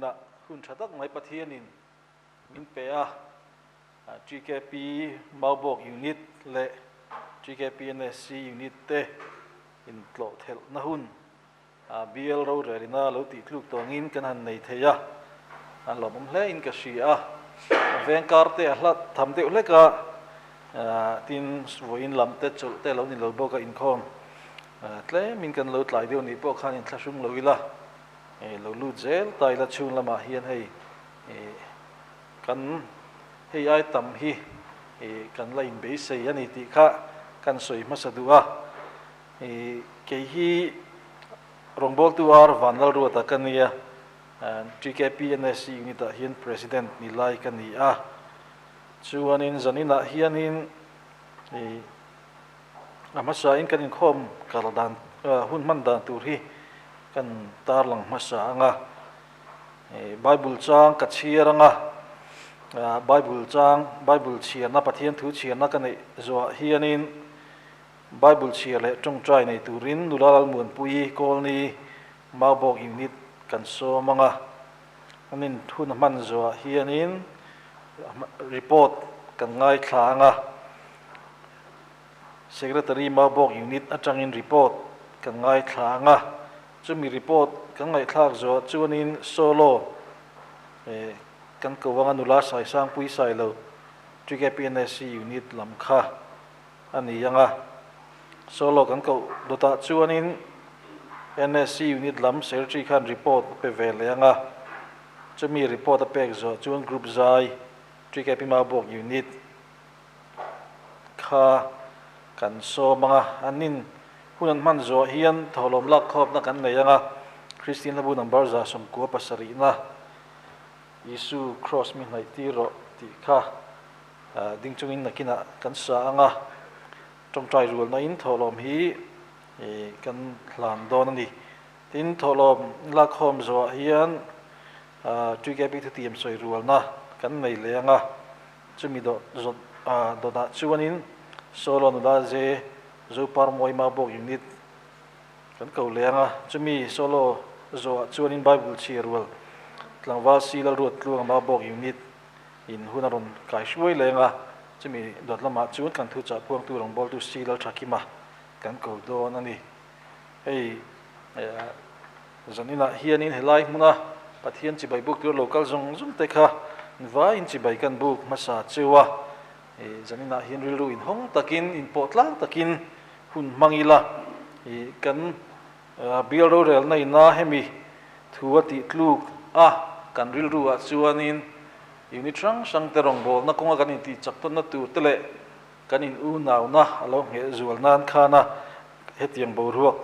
Zaninah hun tha tak mai Pathianin min pe a, TKP Maubawk Unit leh TKP NSC Unit te intlawh thelhna hun Bial rorelina lo tih tluk tawngin kan han nei thei a, a lawmawm hle in ka hria a. Veng kar te a hlat tham deuh hlek a, tin vawiin lam te chawlh te lo ni lo bawk a inkhawm tlemin kan lo tlai deuh nih pawh khan inthlahrung lo ila, lo lut zel ta ila chhung lamah hian hei kan hei ai tam hi kan la inbeisei a ni tih kha kan sawi hmasa duh a. Kei hi rawngbawltu ar Vanlalruata ka nia, TKP NSC unit ah hian President ni lai ka ni a. Chuanin zaninah hianin a hmasain kan inkhawm kal dan hun hman dan tur hi kan tarlang hmasa ang a. Bible chang ka chhiar ang a, Bible chang, Bible chhiarna, Pathian thu chhiarna ka neih zawhah hianin Bible chhiar leh tawngtai nei turin nula Lalmuanpuii Kawlni Maubawk Unit kan sawm ang a, an inthun hman zawhah hianin report kan ngaithla ang a, Secretary Maubawk Unit atangin report kan ngaithla ang a, chumi report kan ngaihthlak zawhah chuanin solo kan ko ang a, nula Saisangpui Sailo TKPNSC Unit lam kha. a ni ang a. Solo kan koh dawtah chuanin NSC unit lam secretary khan report a pe ve leh ang a, chumi report a pek zawh chuan group zai TKP Maubawk unit kha kan sawm ang a, an in hun an hman zawh hian thawhlawm lakkhawpna kan nei ang a, Kristian Hlabu number 97na Isu Kraws mi hnaih tir rawh tih kha Ding chungin nakinah kan sa ang a, tawngtai rualnain thawhlawm hi kan hlan dawn a ni. Tin, thawhlawm lakhawm zawhah hian TKP thutiam sawi rualna kan nei leh ang a, chumi dawtah chuanin Solo nula ze Zopar Mawima bawk unit kan ko leh ang a, chumi Solo zawhah chuanin Bible chhiar rual tlangval si Lalruat Tluangama bawk unit In hun a rawn kai hruai leng a, chumi dawt lamah chuan kan thu chah puangtu rawngbawltu Si Lalthakima kan ko dawn a ni. Hei zaninah hianin helai hmuna Pathian chibai buk tur lo kal zawng zawng te kha vaiin chibai kan buk hmasa cheu a, zaninah hian rilru inhawng takin, inpawh tlang takin hun hmang ila kan Bial rorelna ina hemi thu a tih tluk a, kan rilru ah chuanin unit hrang hrang te rawngbawlna kawnga kan intih chak tawnna tur te leh kan in unauna a lo ngheh zual nan khana hetiang boruak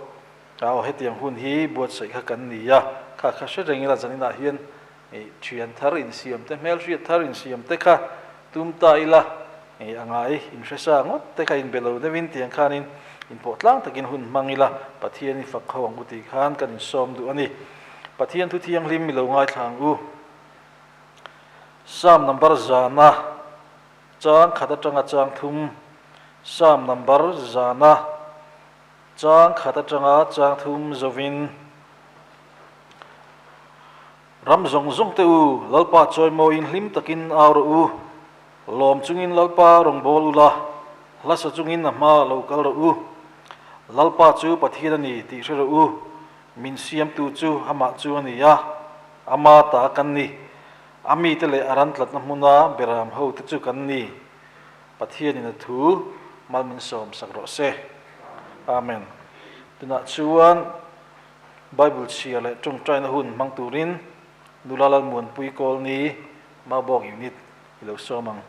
aw hetiang hun hi buatsaih kha kan ni a, kha kha hre reng ila zaninah hian Thian thar insiam te, hmelhriat thar insiam te kha tum ta ila a ngai inhre sa ngawt te kha inbe lo deuhin tiang khanin inpawh tlang takin hun hmang ila Pathian i fak ho ang u tih khan kan insawm duh a ni. Pathian thu thianghlim mi lo ngaithla ang u. Psalm number zana chang khat atanga chang thum Psalm number zana chang khat atanga chang thum zovin Ram zawng zawng te u, Lalpa chawimawiin hlim takin au rawh u. Lawm chungin Lalpa rawngbâwl ula, hlasa chungin a hma lo kal rawh u. Lalpa chu Pathian a ni tih hre rawh u, min siamtu chu amah chu a ni a, ama ta kan ni. A mite leh a ran tlatna hmuna beram hote chu kan ni. Pathianin a thu mal min sawmsak rawh se. Amen. Tunah chuan. Bible chhia leh tawngtaina hun hmang turin nula Lalmuanpui Kawlni Maubawk Unit i lo sawm ang.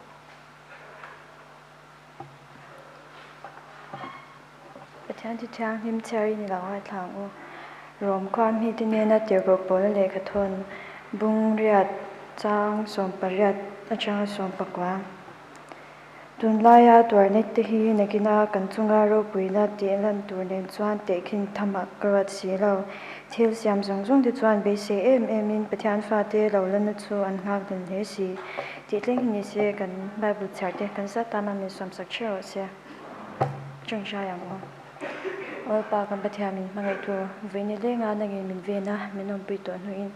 Pathian chu thianghlim chhiarin i lo ngaithla ang u. Rom khua mite nena tirhkoh pawla lehkha thawn bung riat chang 18 atanga 19. Tunlaia tuarnek te hi nakina kan chunga ropuina tih lan tur nen chuan tehkhin thamah ka ruat si lo. Thil siam zawng zawng te chuan beisei em em in Pathian fate lo lana chu an nghak dun hle si. Tih thleng hi ni se kan Bible chhiar te kan zat tana min sawmsak ṭheuh rawh se. Ṭawngṭai ang u. Lalpa kan Pathian min hmangaih tu, vawiin ni lenga nangin min ven a, min awmpui tawh hnuin.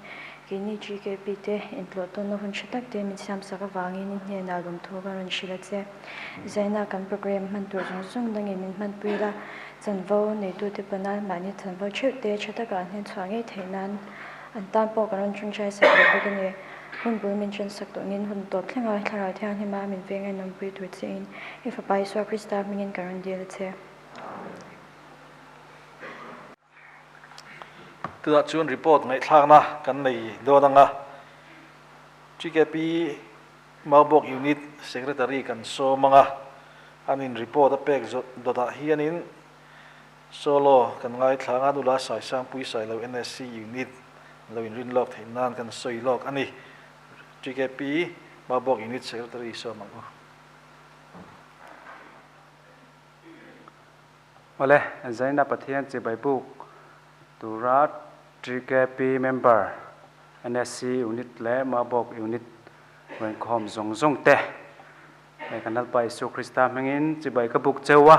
Keini GKP te intlawh tawnna hun tha tak te min siamsak avangin i hnenah lawmthu kan rawn hrilh a che. Zaina kan programme hman tur zawng zawng dangin min hmanpui la, chanvo neitute pana mahni chanvo theuh te tha taka an hnen chhuah ngei theih nan an tan pawh kan rawn tawngtai sak leh bawk a ni. Hun bul min ṭansak tawngin hun tawp thlenga Thlarau Thianghlima min veng a nawmpui tur chein i Fapa Isua Krista hmingin kan rawn dil a che. Tunah chuan report ngaihthlakna kan nei dawn ang a, TKP Maubawk Unit Secretary kan sawm ang a, an in report a pek dawtah hianin solo kan ngaithla ang a, nula Saisangpui Sailo NSC Unit lo inrin lawk theih nan kan sawi lawk a ni. TKP Maubawk Unit Secretary sawm ang u. Awle, Zaina Pathian chibai buk tura TKP member, NSC unit leh Mabawk unit rawnkhawm zawng zawng te he kan Lalpa Isua Krista hmingin chibai ka buk cheu a,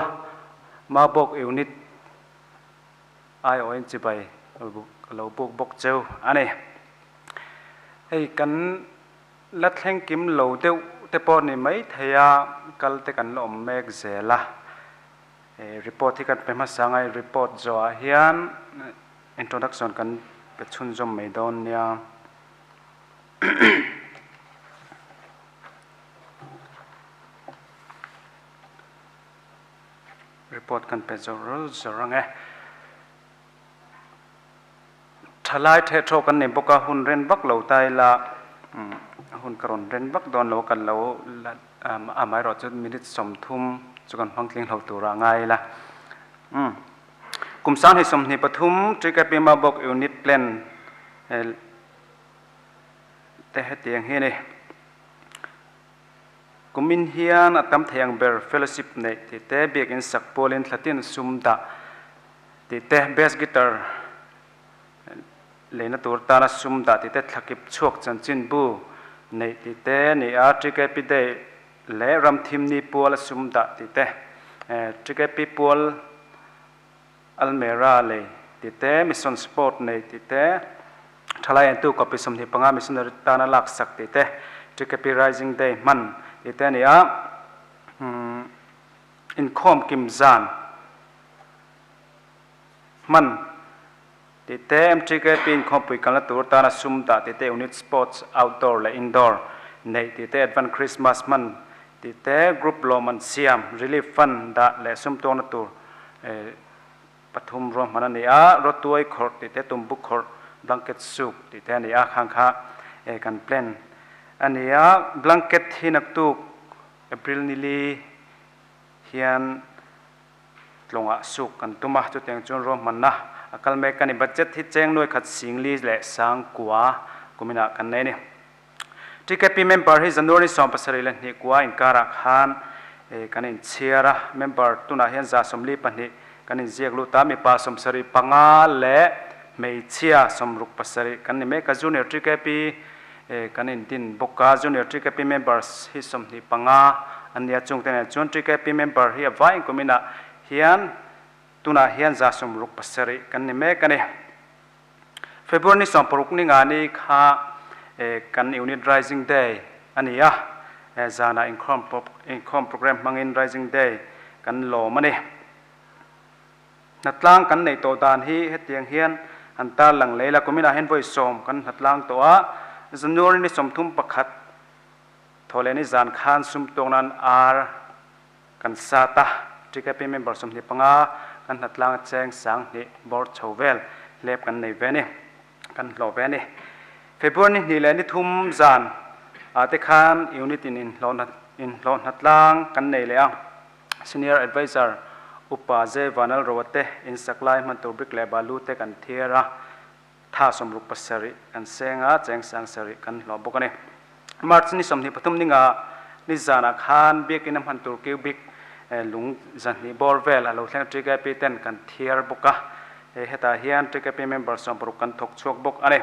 Mabawk unit aiawhin chibai ka lo buk bawk cheu a ni. Hei kan La thleng kim lo deuh te pawh ni mai thei a, kal te kan la awm mek zel a. Report hi kan pe hmasa ang a, report zawhah hian introduction kan pe chhunzawm mai dawn nia. Report kan pe zawr rawr zawr ang e. Thalai thehthawh kan nei bawk a, hun ren vak lo ta ila hun ka rawn ren vak dawn lo a, kan lo la amaherawh chu minute 30 chu kan hmang tling lo tur ah ngai ila. Kum 2023 TKP Mabawk Unit Plan te hetiang hi a ni. Kumin hian a tam thei ang ber fellowship neih tih te, biakinn sak pualin thlatin sum dah tih te, bass guitar leina tur tana sum dah tih te, thlakip chhuak chanchinbu neih tih te a ni a, TKP Day leh Ramthimni puala sum dah tih te, TKP pual Almera lei tih te, Mission Sport nei tih te, Thalai entu copy 25 missionary tana laksak tih te, TKP Rising Day hman tih te a ni a, inkhawm kim zan hman tih te, MTKP inkhawmpui kalna tur tana sum dah tih te, Unit Sports Outdoor leh Indoor neih tih te, Advent Christmas hman tih te, Group lawmman siam, Relief Fund dah leh sum tuangna tur pathum ruahman a ni a, rawtuai khawrh tih te, tumbu khawrh, blanket suk tih te a ni a, khang kha kan plan a ni a. Blanket hi naktuk April nili hian tlawngah suk kan tum a, chutiang chuan ruahmanna a kal mek a ni. Budget hi cheng nuai khat singli leh sangkua kuminah kan nei a ni. TKP member hi January 72 kua inkarah khan kan inchhiar a, member tunah hian 142 kan inziak lut a, mipa 75 leh hmeichhia 67 kan ni mek a, Junior TKP kan indin bawk a, Junior TKP members hi 25 an ni a, chungte nen chuan TKP member hi a vai inkuminah hian tunah hian 67 kan ni mek a ni. February ni 16 ni nga ni kha kan Unit Rising Day a ni a, zanah inkhawm program hmangin Rising Day kan lawm a ni. Hnatlang kan neih tawh dan hi hetiang hian an tarlang leh ila, kuminah hian vawi 10 kan hnatlang tawh a, January ni 31 thawhleh ni zan khan sum tuak nan ar Kan sat a, TKP member 25 kan hnatlang a cheng 2000 bawr chho vel hlep kan nei ve a ni, kan hlawh ve a ni. February ni hnih leh ni thum zan ah te khan unit in inhlawh hnatlang kan nei leh a, Senior Adviser Upa J Vanal Roa te insak lai hman tur brick leh balu te kan thiar a, tha 67 kan seng a, cheng 7000 kan hlawh bawk a ni. March ni 23 ni nga ni zanah khan biakinn a hman tur cubic lung 200 bawr vel a lo thleng TKP ten kan thiar bawk a, hetah hian TKP member 60 kan thawk chhuak bawk a ni.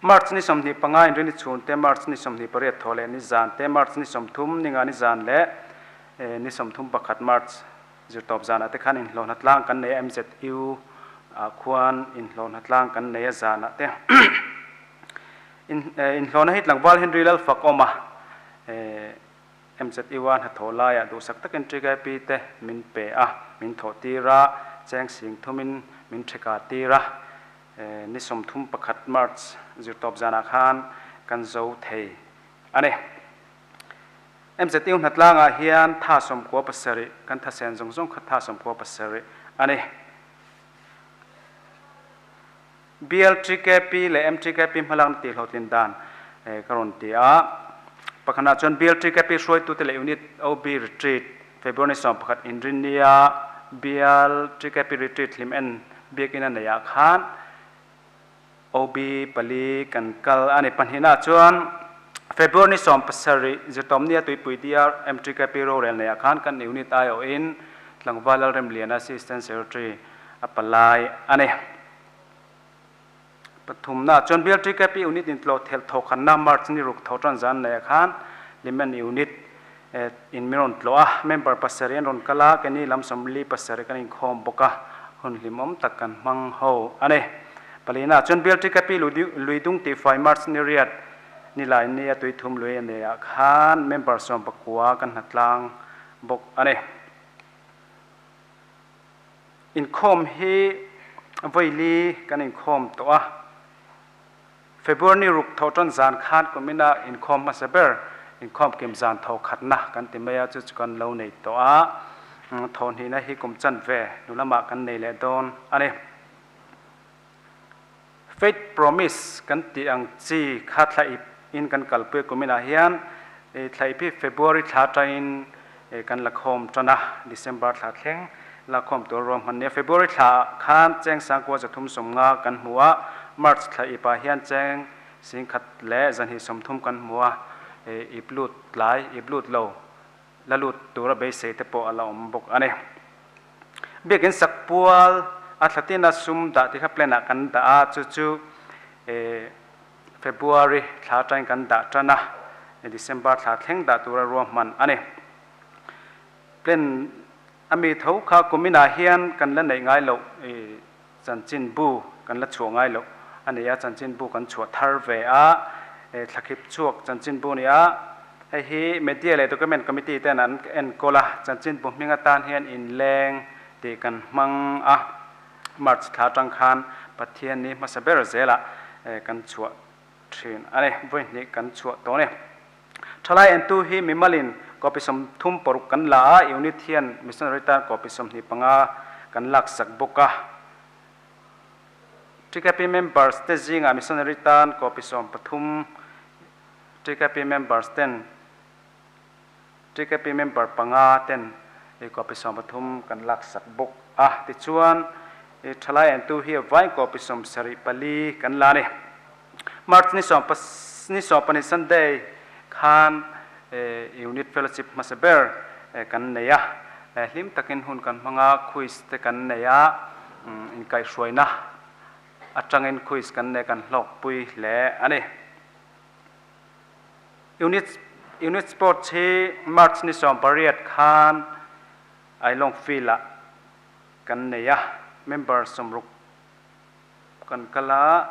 March ni 25 inri ni chhun te, March ni 28 thaw leh ni zan te, March ni 30 ni nga ni zan leh ni 31 March Zirtawp zanah te khan inhlawhna tlang kan nei a, MZU ah khuan inhlawhna tlang kan nei a zanah te. Inhlawhna hi tlangval Henry Lalfakawma MZU-a hnathawh laiah duhsak takin TKP te min pe a, min thawh tir a, cheng sing thumin min theka tir a. Ni 31 March zirtawp zanah khan kan zo thei a ni. MZU hnatlangah hian tha 97, kan thasen zawng zawng kha tha 97 a ni. BLTKP leh MTKP hmalakna tih hlawhtlin dan ka rawn ti a. Pakhatah chuan BLTKP hruaitute leh Unit OB Retreat February 11 inrinnia BLTKP Retreat hlim en biakinn a neihah khan OB pali kan kal a ni. Pahnihnaah chuan February 17 zirtawmnia Tuipui DR MTKP rorel neihah khan kan Unit aiawhin Tlangval Lalremliana Assistant Secretary a palai a ni. Pathumna chuan BLTKP Unit in tlawh thelh thawkhanna March ni ruk tho tan zan neihah khan Limen Unit in min rawn tlawh a, member pasarih an rawn kal a, keini lam 47 kan inkhawm bawk a, hun hlimawm tak kan hmang ho a ni. Palina chuan BLTKP Luidung tihfai March ni riat nilai nia tuithum lui a neihah khan member 19 kan hnatlang bawk a ni. Inkhawm hi vawi kan inkhawm tawh a, February ni ruk tho tan zan khan kumina inkhawm hmasa ber inkhawm kim zan tho khatna kan ti mai a, chu chu kan lo nei tawh a, thawhnihna hi kum chanve hnu lamah kan nei leh dawn a ni. Faith Promise kan tih ang chi kha thla ip in kan kalpui a kuminah hian thla ip hi February thla atangin kan la khawm tan a, December thla thleng la khawm tur ruahman nia. February thla khan cheng 9,350 kan hmu a, March thla ip ah hian cheng 1,030 kan hmu a, ip lut tlai, ip lut lo, la lut tura beisei te pawh a la awm bawk a ni. Biakinn sak pual a thlatina sum dah tih kha plan ah kan dah a, chu chu February thla atangin kan dah tan a, December thla thleng dah tura ruahman a ni. Plan a mi tho kha kuminah hian kan la neih ngai loh chanchinbu kan la chhuah ngai loh a ni a, chanchinbu kan chhuah thar ve a, thlakhip chhuak chanchinbu a ni a, hei hi Media leh Document Committee ten an enkawl a, chanchinbu hming atan hian inleng tih kan hmang a, March thla atang khan Pathian ni hmasa ber zelah kan chhuah thin a ni, vawi hnih kan chhuah tawh a ni. Thalai entu hi mimalin copy 36 kan la a, unit hian missionary tan copy 25 kan laksak bawk a. TKP members te zingah missionary tan copy 13 TKP members ten TKP member panga ten copy 13 kan laksak bawk a. Tichuan thalai entu hi vain copy 74 kan la a ni. March ni 12 Sunday khan Unit Fellowship hmasa ber kan nei a, hlim takin hun kan hmang a, quiz te kan nei a, inkaihhruaina atangin quiz kan nei kan hlawkpui hle a ni. Unit Unit Sports hi March ni 18 khan Ailawng Field ah kan nei a, member 60 kan kal a,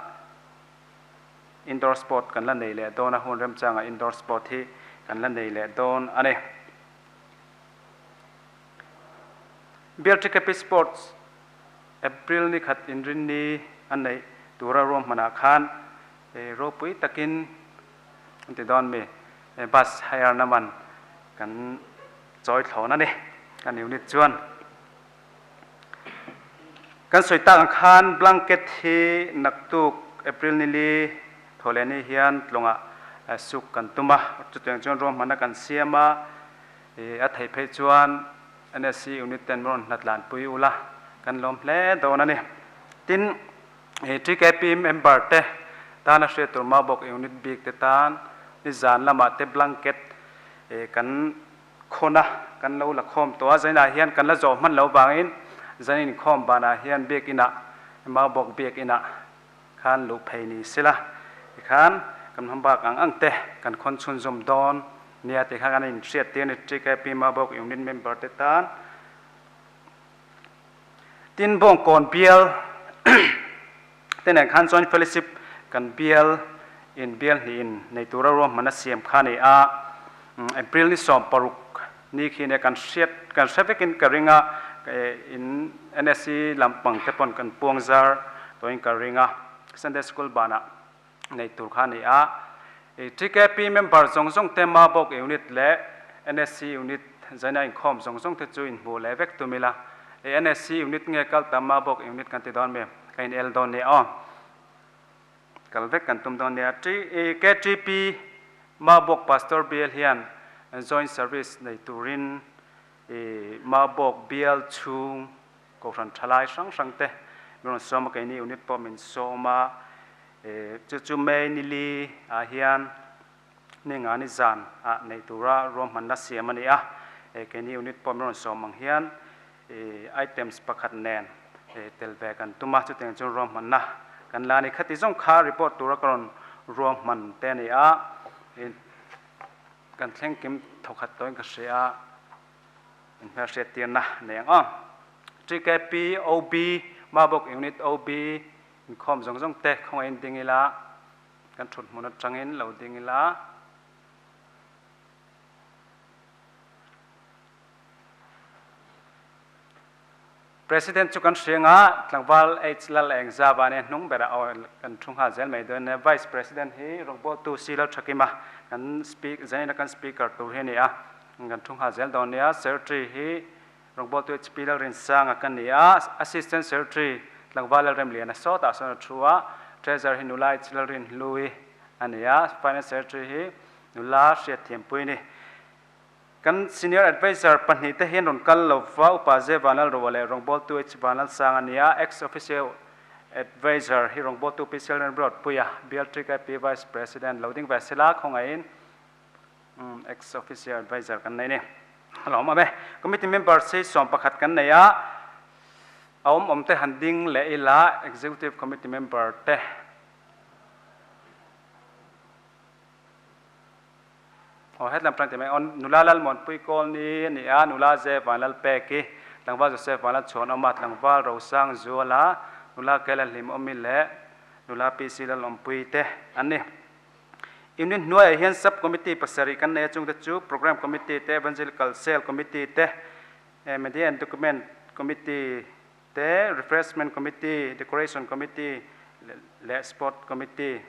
indoor sport kan la nei leh dawn a, hun remchangah indoor sport hi kan la nei leh dawn a ni. BLTKP Sports April ni khat inrinni a neih tura ruahmanah khan ropui takin an ti dawn mi, bus hire na man kan chawi thlawn a ni, kan unit chuan. Kan sawi tak ang khan blanket hi naktuk April ni li thawhleh ni hian tlawngah suk kan tum a, chutiang chuan ruahmanna kan siam a, a theih phei chuan NSC unit ten rawn hnatlanpui ula kan lawm hle dawn a ni. Tin, TKP member te tana hriat tur Maubawk unit bik te tan nizan lamah te blanket kan khawn a, kan lo la khawm tawh a, zainah hian kan la zawh hman lo vangin zan inkhawm banah hian biakinah Maubawk biakinah khan luh phei ni sela tikhan kan hmabak ang ang te kan khawn chhunzawm dawn nia tikhan kan inhriat tir a ni TKP Maubawk unit member te tan. Tin Bawngkawn bial te nen khan chuan fellowship kan bial. in bial hnih in nei tura ruahman a siam kha a ni a. April ni 16 ni khi nia kan hriat kan hre vekin ka ring a, in NSC lampang te pawn kan puang zar tawhin ka ring a, Sunday School banah nei tur kha a ni a. TKP member zawng zawng te Mabawk unit leh NSC unit zaina inkhawm zawng zawng te chu inhmuh leh vek tum ila, NSC unit nge kal ta Mabawk unit kan ti dawn mi ka in el dawn nia aw. Kal vek kan tum dawn nia. KTP Mabawk Pastor Bial hian Joint Service nei turin Mabawk Bial chhung Kohhran thalai hrang hrang te min rawn sawm a, keini unit pawh min sawm a, chu chu May nili ah hian ni nga ni zan ah nei tura ruahmanna siam a ni a, keini unit pawh min rawn sawm ang hian items pakhat nen tel ve kan tum a, chutiang chuan ruahmanna kan la a ni. Khati zawng kha report tura ka rawn ruahman te a ni a, kan thleng kim thawkhat tawhin ka hria a. Inhmelhriat tirna nei ang aw. TKP, OB, Mabawk Unit OB, inkhawm zawng zawng te khawngaihin ding ila, kan thut hmun atangin lo ding ila. President chu kan hria nga, tlangval H Lal Eng Zava nia hnung berah aw kan thu nghal zel mai dawn nia. Vice President hi rawngbawltu Si Lal Thakima kan speak zanin a kan speaker tur hi a ni a, kan thu nghal zel dawn nia. Secretary hi rawngbawltu HP Lal Rinsanga ka ni a, Assistant Secretary tlangval Lal Remliana sawtah sawn a thu a, Treasurer hi nula H Lal Rinhlui a ni a, Finance Secretary hi nula Hriatthiampui a ni. Kan Senior Adviser pahnihte hian rawn kal lo va, Upa Ze Vanlalroa leh Rawngbawltu H Vanlalsang a ni a, Ex Officio Adviser hi Rawngbawltu Pi Selren Ruatpuia, Bial TKP Vice President lo ding ve sela khawngaihin Ex Officio Adviser kan nei a ni. A lawm awm e. Committee members hi 11 kan nei a, a awm awm te han ding leh ila Executive Committee member te. Aw hetlam tang ti mai aw nula Lalmuanpui Kawlni a ni a, nula Ze Vanlalpeki, tlangval Joseph Vanlalchhuanawma, tlangval Rosang Zuala, nula Kela Hlimawmi leh nula PC Lalawmpui te an ni. Unit hnuaiah hian Sub Committee pasarih kan nei a, chungte chu Programme Committee te, Evangelical Cell Committee te, Media and Document Committee te, Refreshment Committee, Decoration Committee leh Sport Committee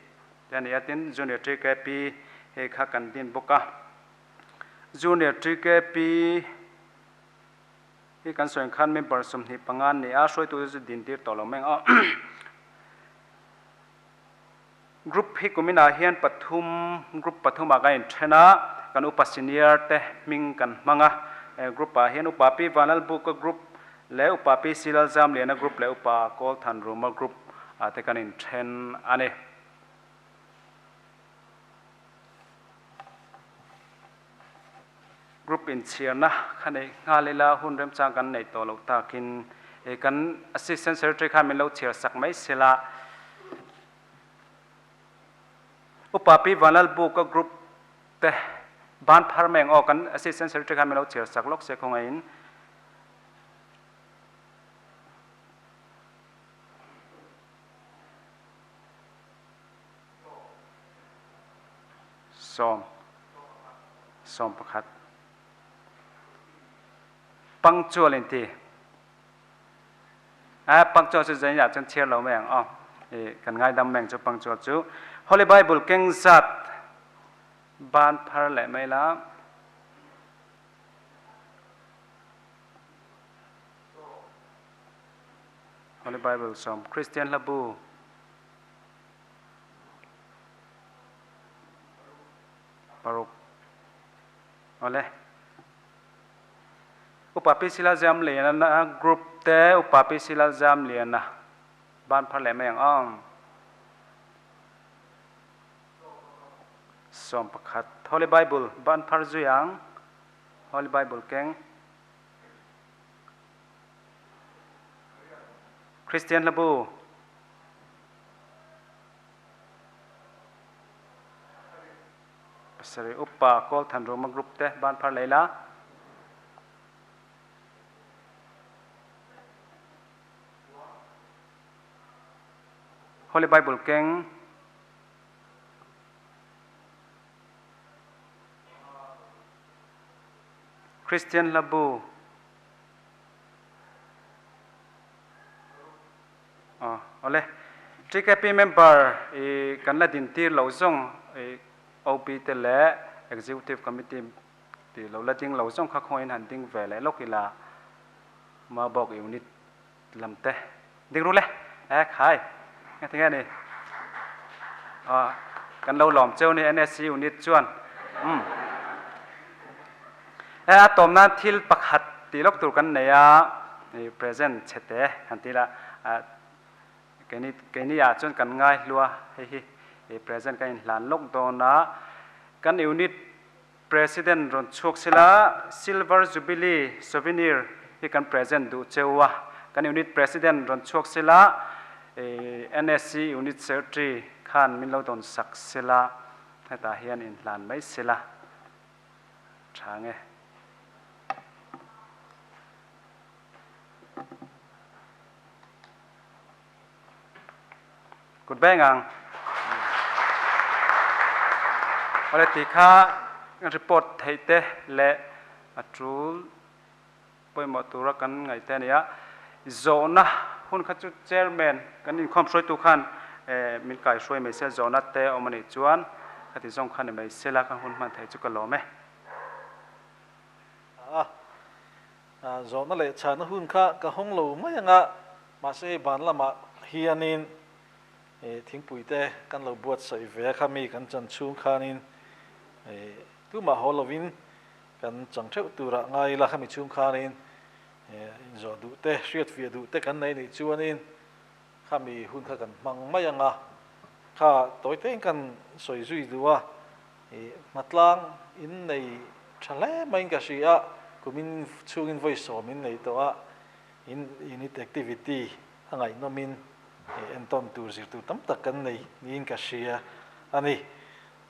te a ni a, tin Junior TKP hei kha kan din bawk a. Junior TKP hi kan sawi ang khan member 25 an ni a, hruaitute chu din tir tawh lo mai ang a. Group hi kuminah hian pathum, group pathumah kan inthen a, kan upa senior te hming kan hmang a. Group ah hian Upa Pi Vanlalbuka group leh Upa Pi Silalzamliana group leh Upa Kawlthanruma group ah te kan inthen a ni. Group inchhiarna kha neih nghal ila hun remchang kan neih tawh loh takin kan Assistant Secretary khan min lo chhiar sak mai sela. Upa Pi Vanlalbuka group te ban phar mai ang aw, kan Assistant Secretary khan min lo chhiar sak lawk se khawngaihin. 10, 11. Punctual in ti. A punctual chu zain ah cun chhiar lo mai ang aw. I kan ngaidam meng chu punctual chu. Holy Bible keng zat ban phar leh mai la. Holy Bible som Christian hlabu 6. Awle. Upa PC Lalzamliana group te Upa PC Lalzamliana ban phar leh mai ang aw. 11. Holy Bible ban phar zui ang. Holy Bible keng. Christian hlabu. 7. Upa Kawlthanruma group te ban phar lei la. Holy Bible keng. Kristian hla bu Aw awle. TKP member i kan la din tir lo zawng i OB te leh Executive Committee ti lo la ding lo zawng kha khawngahin han ding ve leh lawk ila Mabawk unit lam te ding ru le e khai nge tinge ni aw kan lo lawm cheu ni NSC unit chuan um e a tawm nan thil pakhat tih lawk tur kan nei a i present chhe te han ti la keini keini ah chuan kan ngai hlua hei hi i present kan inhlan lawk dawn a kan unit President rawn chhuak sela Silver Jubilee Souvenir hi kan present duh cheu a, kan Unit President rawn chhuak sela NSC Unit Secretary khan min lo dawn sak sela hetah hian inhlan mai sela tha nge. Kut beng ang. Awle ti kha report theih te leh a tul pawimawh tura kan ngaih te a ni a. Zawhna hun kha chu chairman kan inkhawm hruaitu khan min kaihruai mai se zawhna te awm a nih chuan khati zawng kha ni mai sela ka hun hman theih chu ka lawm e. A. Zawhna leh chhana hun kha ka hawng lo mai ang a, mahse hei ban lamah hianin thingpui te kan lo buatsaih ve a, khami kan chan chhung khanin tumah haw lovin kan chang theuh turah ngai ila, khami chhung khanin inzawh duh te, hriatfiah duh te kan nei nih chuanin khami hun kha kan hmang mai ang a, kha tawi tein kan sawi zui duh a. Hmatlang in nei tha hle maiin ka hria a, kumin chhungin vawi sawm in nei tawh a, in unit activity a ngaihnawmin entawn tur zir tur tam tak kan nei niin ka hria a ni.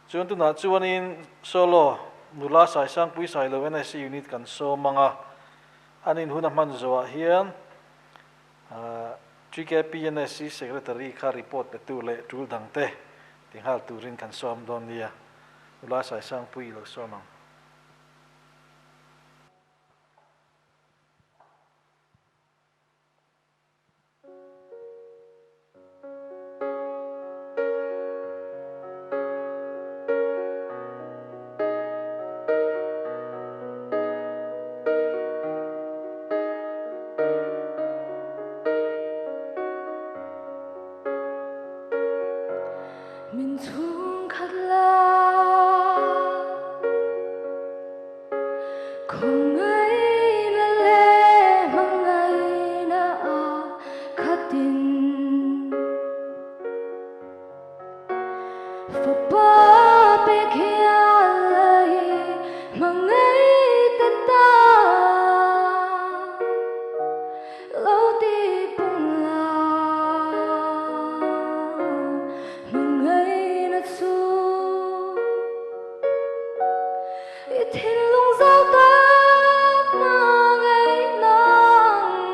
Chuan tunah chuanin solo nula Saisangpui Sailo NSC unit kan sawm ang a, an inhun a hman zawhah hian TKP NSC Secretary kha report petu leh tul dangte Ti nghal turin kan sawm dawn nia, nula Saisangpui i lo sawm ang. Min chhungkhat la khawngaihna leh hmangaihna a khatin fapa pek hial lai hmangaih ta ta. Lo ti pung la hmangaihna chu i thinlung zau tak hmangaihna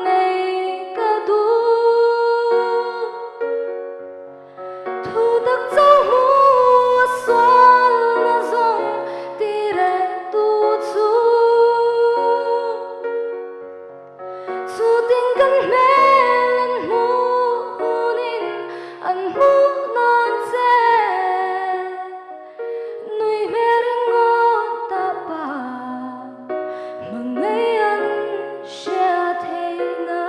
nei ka duh. Thu tak cho hmu a sualna zawng ti reh tu chu. Chutin kan hmel an hmuh hunin an hmuh nan che. Nui hmel ringawt a pa hmangaih an hria theihna.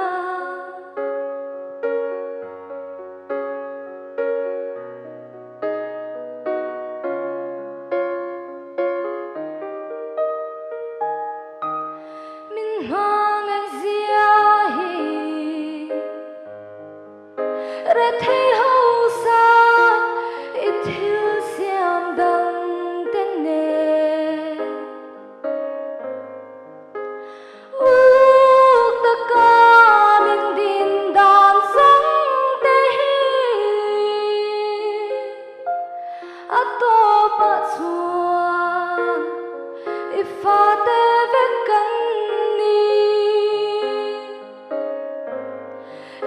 Min hmangaih zia hi rethei hausa i thil siam dang te nen uluk taka min din dan zawng te hi a tawpah chuan i fate vek kan ni.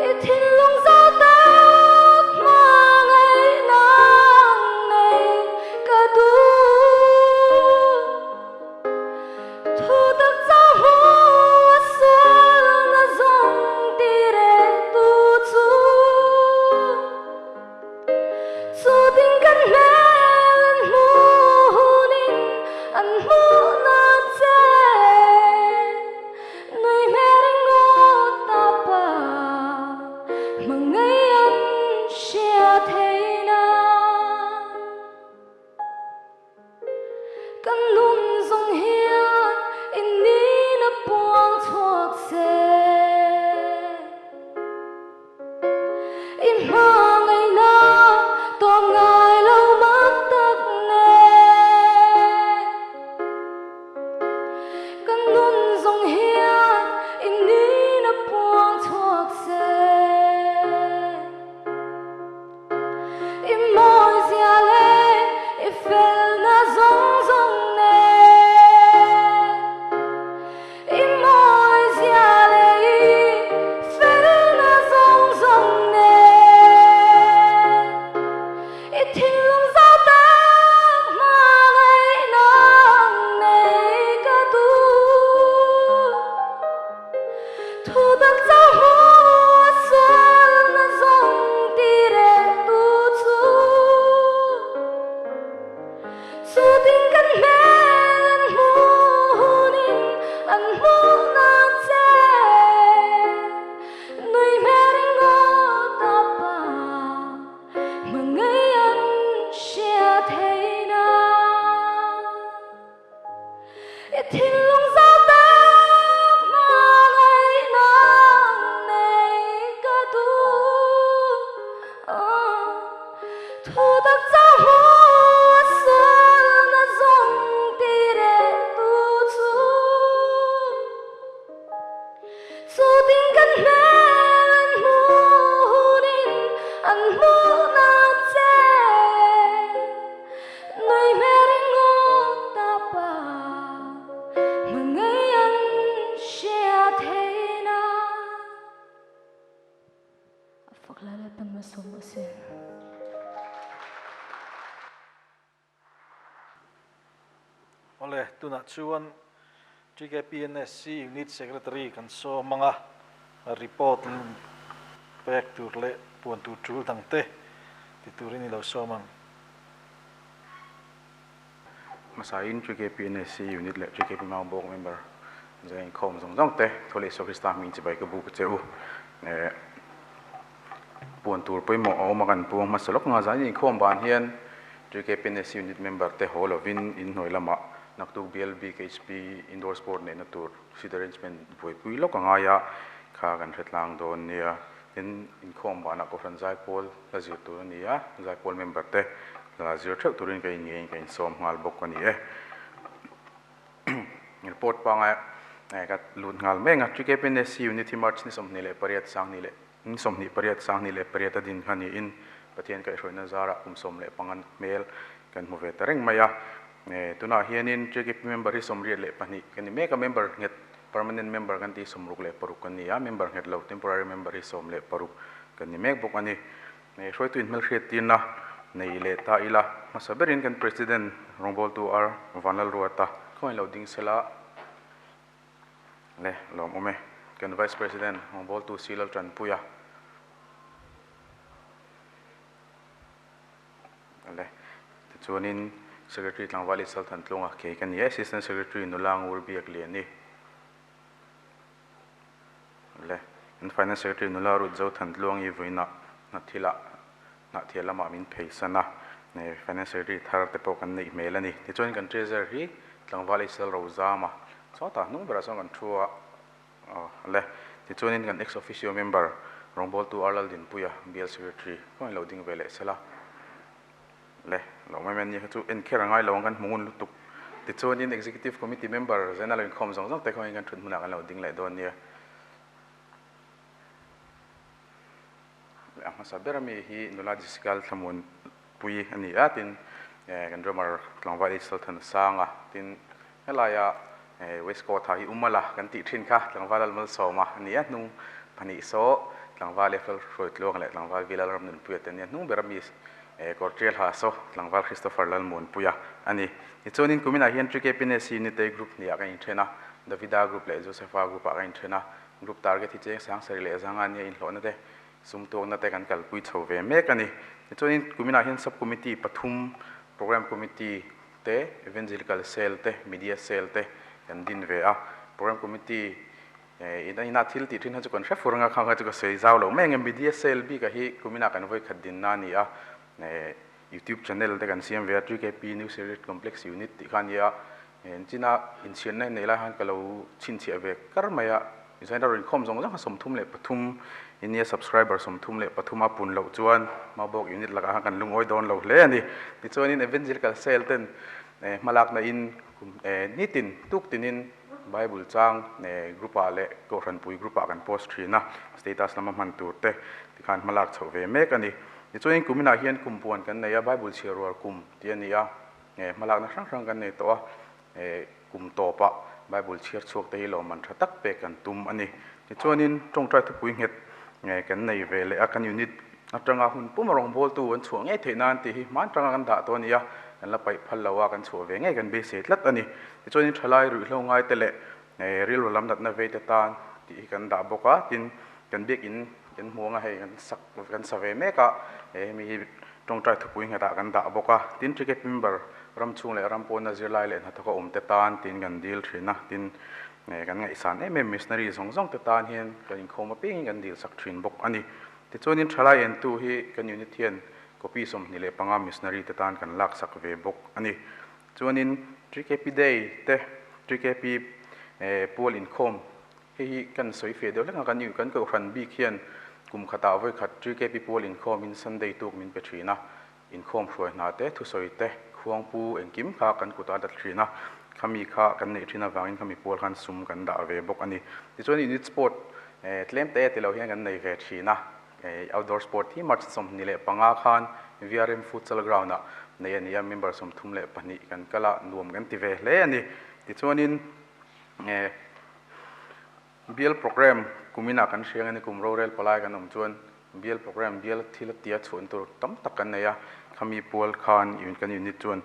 I thinlung zau tak hmangaihna nei ka duh. Thu tak chauh. nun zawng hian i nihna puang chhuak se. I hmangaihna tawp ngai lo mak tak nen. Kan nun zawng hian i nihna puang chhuak se. I mawizia leh i felna zawng zawng nen. I mawizia leh i felna zawng zawng nen. I thinlung zau tak hmangaihna nei ka duh. Thu tak chauh hmu a sualna zawng ti reh tu chu. Chutin kan hmel an hmuh hunin an hmuh nan che. Nui hmel ringawt a pa hmangaih an hria thei na. I thinlung zau tak hmangaihna nei ka duh. Thu tak chauh hmu a sualna zawng ti reh tu chu. Chutin kan hmel an hmuh hunin an hmuh nan che. Nui hmel ringawt a pa hmangaih an hria thein a. A fak lai lai pan hmasawm a si. Awle, tunah chuan TKPNSC Unit Secretary kan sawm ang a, report pek tur leh puan tur tul dang te ti turin i lo sawm ang. Hmasain TKPNSC Unit leh TKP Maubawk member zai inkhawm zawng zawng te Tho leh Isua Krista hming chibai ka bu ka che u. Puan tur pawimawh a awm a kan puang hmasa lawk nga zan inkhawm ban hian TKPNSC Unit member te haw lovin inhnuai lamah naktuk BLBKHP Indoor Sport neihna tur seat arrangement buaipui lawk a ngai a kha kan hre tlang dawn nia. Tin, inkhawm banah Kohhran Zaipawl la zir tur a ni a, Zaipawl member te la zir theuh turin ka inngeiin ka insawm nghal bawk a ni e. Report pangai ka lut nghal mek a, TKPNSC Unit hi March ni 28 sanghnih leh ni 28 sanghnih leh pariat a din kha niin Pathian kaihhruaina zarah kum 15 hmel kan hmu ve ta reng mai a. Tunah hianin TKP member hi 82 kan ni mek a, member nghet permanent member kan tih 66 kan ni a, member nghet lo temporary member hi 16 kan ni mek bawk a ni. Hruaitu inhmelhriat tirna nei leh ta ila hmasa berin kan President rawngbawltu R Vanlalruata khawngaih lo ding sela le lawm awm e. Kan Vice President rawngbawltu C Laltanpuia le tichuanin Secretary Tlangval Isal Thantlunga kei ka ni e, Assistant Secretary Nula Ngur Biakliani le kan Finance Secretary Nula Ruth Zo Thantluangi vawiinah hnathilah hnahthial lamah min pheisan a, Finance Secretary thar te pawh kan neih hmel a ni. Tichuan kan Treasurer hi Tlangval Isal Rozama chawtah hnung berah chuan kan thu a le. Tichuanin kan Ex Officio Member rawngbawltu R Laldinpuia Bial Secretary pawh in lo ding ve leh sela le. Lo mai mai ania kha chu en kher a ngai lo ang kan hmu ngun lutuk. Tichuanin Executive Committee Member zena lo inkhawm zawng zawng te khawiin kan thut hmunah kan lo ding leh dawn nia. A hmasa ber ami hi nula Jessica Thlamuanpui a ni a, tin kan drummer tlangval H Lalthana Sanga tin helaia waistcoat ha hi Umala kan tih thin kha tlangval Lalmalsawma a ni a, hnung pahnih saw tlangval Eiffel Hruaitluang leh tlangval Vila Ramnunpuia te ania hnung ber ami kawr tial ha saw tlangval Christopher Lalmuanpuia a ni. Tichuanin kuminah hian TKPNSC Unit A group hniah kan inthen a, Davida group leh Josepha group ah kan inthen a, Group target hi cheng sang sarih leh zanga nia inhlawhna te, sum tuakna te kan kalpui chho ve mek a ni. Tichuanin kuminah hian sub committee pathum, Programme Committee te, Evangelical Cell te, Media Cell te kan din ve a. Programme Committee in a ina thil tih thin kha chu kan hre fur anga khang kha chu ka sawi zau lo mai ang e. Media Cell bikah hi kuminah kan vawikhat dinna a ni a, YouTube channel te kan siam ve a, TKP New Series Complex Unit tih kha a ni a. China inchhiarna in nei lai khan ka lo chhinchhiah ve kar mai a, Zaina rawn inkhawm zawng zawng kha 33 in nia subscriber 33 a pun loh chuan Maubawk unit lakah khan kan lungawi dawn lo hle a ni. Tichuanin Evangelical Cell ten hmalakna in kum nitin tuk tinin Bible chang group ah leh Kohhranpui group ah kan post thin a, status lama hman tur te tikhan hmalak chhoh ve mek a ni. Tichuanin kuminah hian kum puan kan nei a, Bible chhiar rual kum tih a ni a. Hmalakna hrang hrang kan nei tawh a, kum tawpah Bible chhiar chhuak te hi lawmman tha tak pek kan tum a ni. Tichuanin tawngtai thupui nghet kan nei ve leh a, kan unit atanga hun pum a rawngbawltu an chhuah ngei theih nan tih hi hman tanga kan dah tawh a ni a, kan la paih phal lo a, kan chhuah ve ngei kan beisei tlat a ni. Tichuanin thalai ruihhlo ngai te leh rilru lam natna vei te tan tih hi kan dah bawk a, tin kan biakin kan hmu anga hei kan sak kan sa ve mek a, hemi hi Tawngtai thupui nghetah kan dah bawk a, tin ticket member ram chhung leh ram pawna zirlai leh hnathawka awm te tan tiin kan dil thin a, tin kan ngaihsan em em missionary zawng zawng te tan hian kan inkhawm apiangin kan dil sak thin bawk a ni. Tichuanin thalai entu hi kan unit hian copy 25 missionary te tan kan lak sak ve bawk a ni. Chuanin TKP Day te TKP pual inkhawm Hei hi kan sawi feh deuh hlek a, kan kan kohhran bik hian kum khatah vawi khat TKP pual inkhawmin Sunday tuk min pe thin a, inkhawm hruai hna te, thusawi te, khuangpu engkim kha kan kutah a dat thin a, khami kha kan neih thin avangin khami pual khan sum kan dah ve bawk a ni. Tichuan unit sport tlem te ti lo hian kan nei ve thin a, outdoor sport hi March 25 khan VRM Futsal Ground ah nei a ni a, member 32 kan kal a, nuam kan ti ve hle a ni. Tichuanin. Nge Bial Programme kuminah kan hria nge ni kum rorel palai kan awm chuan Bial Programme bial thil a tia chhuahna tur tam tak kan nei a, khami pual khan kan unit chuan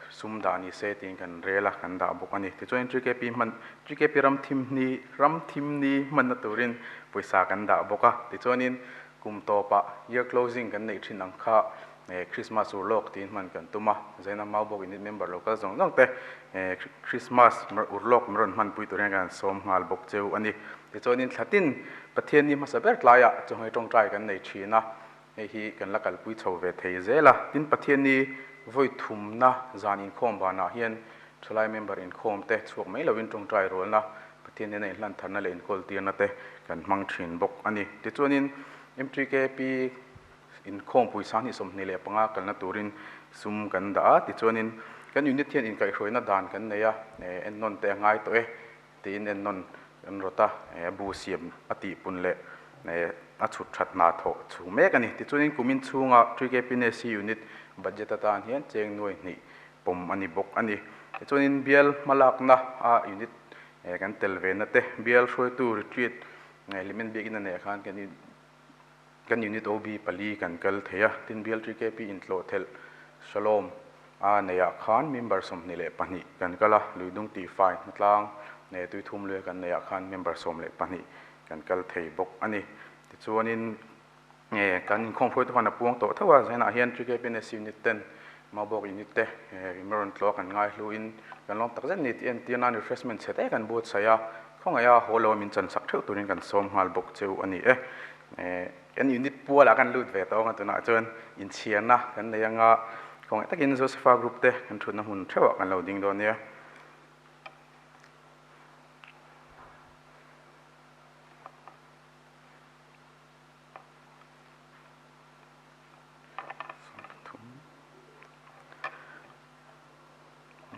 sum dah ni se tiin kan rel a, kan dah bawk a ni. Tichuan TKP hman TKP ram thim ni ram thim ni hmanna turin pawisa kan dah bawk a, tichuanin kum tawpah year closing kan neih thin ang kha Christmas urlawk tiin hman kan tum a, Zaina Maubawk unit member lo kal zawng zawng te Christmas urlawk min rawn hmanpui tur hian kan sawm nghal bawk cheu a ni. Tichuanin thlatin Pathianni hmasa ber tlaiah chawhmeh tawngtai kan nei thin a, hei hi kan la kalpui chho ve thei zel a. Tin Pathianni vawi thumna zan inkhawm banah hian thalai member inkhawm te chhuak mai lovin tawngtai rualna Pathian nena inhlan tharna leh inkawl tirna te kan hmang thin bawk a ni. Tichuanin MTKP Inkhawmpui 2025 kalna turin sum kan dah a, tichuanin kan unit hian inkaihhruaina dan kan nei a, ennawn te a ngai tawh e tiin ennawn kan rawt a, bu siam a tihpun leh a chhut that hna thawh chhung mek a ni. Tichuanin kumin chhunga TKPNAC unit budget atan hian cheng nuai hnih pawm a ni bawk a ni. Tichuanin bial hmalakna a unit kan tel ve na te, bial hruaitu retreat Hlimen biakinn a neih khan kan Kan unit OB pali kan kal thei a, tin bial TKP intlawh thelh Shalom a neihah khan member 22 kan kal a, Luidung tihfai hnatlang leh Tuithum luia kan neihah khan member 12 kan kal thei bawk a ni. Tichuanin kan inkhawm hruaitu khan a puang tawh tho a, zainah hian TKP NSC unit ten Maubawk unit te rawn tlawh kan ngai hluin kan lawm takzet ni tih entir nan refreshment chhe te kan buatsaih a, khawngaih a haw lo a min chansak theuh turin kan sawm nghal bawk cheu a ni e. Kan unit pualah kan lut ve tawh ang a tunah chuan inchhiarna kan nei anga khawngaih takin Josepha group te kan thutna hmun theuhah kan lo ding dawn nia.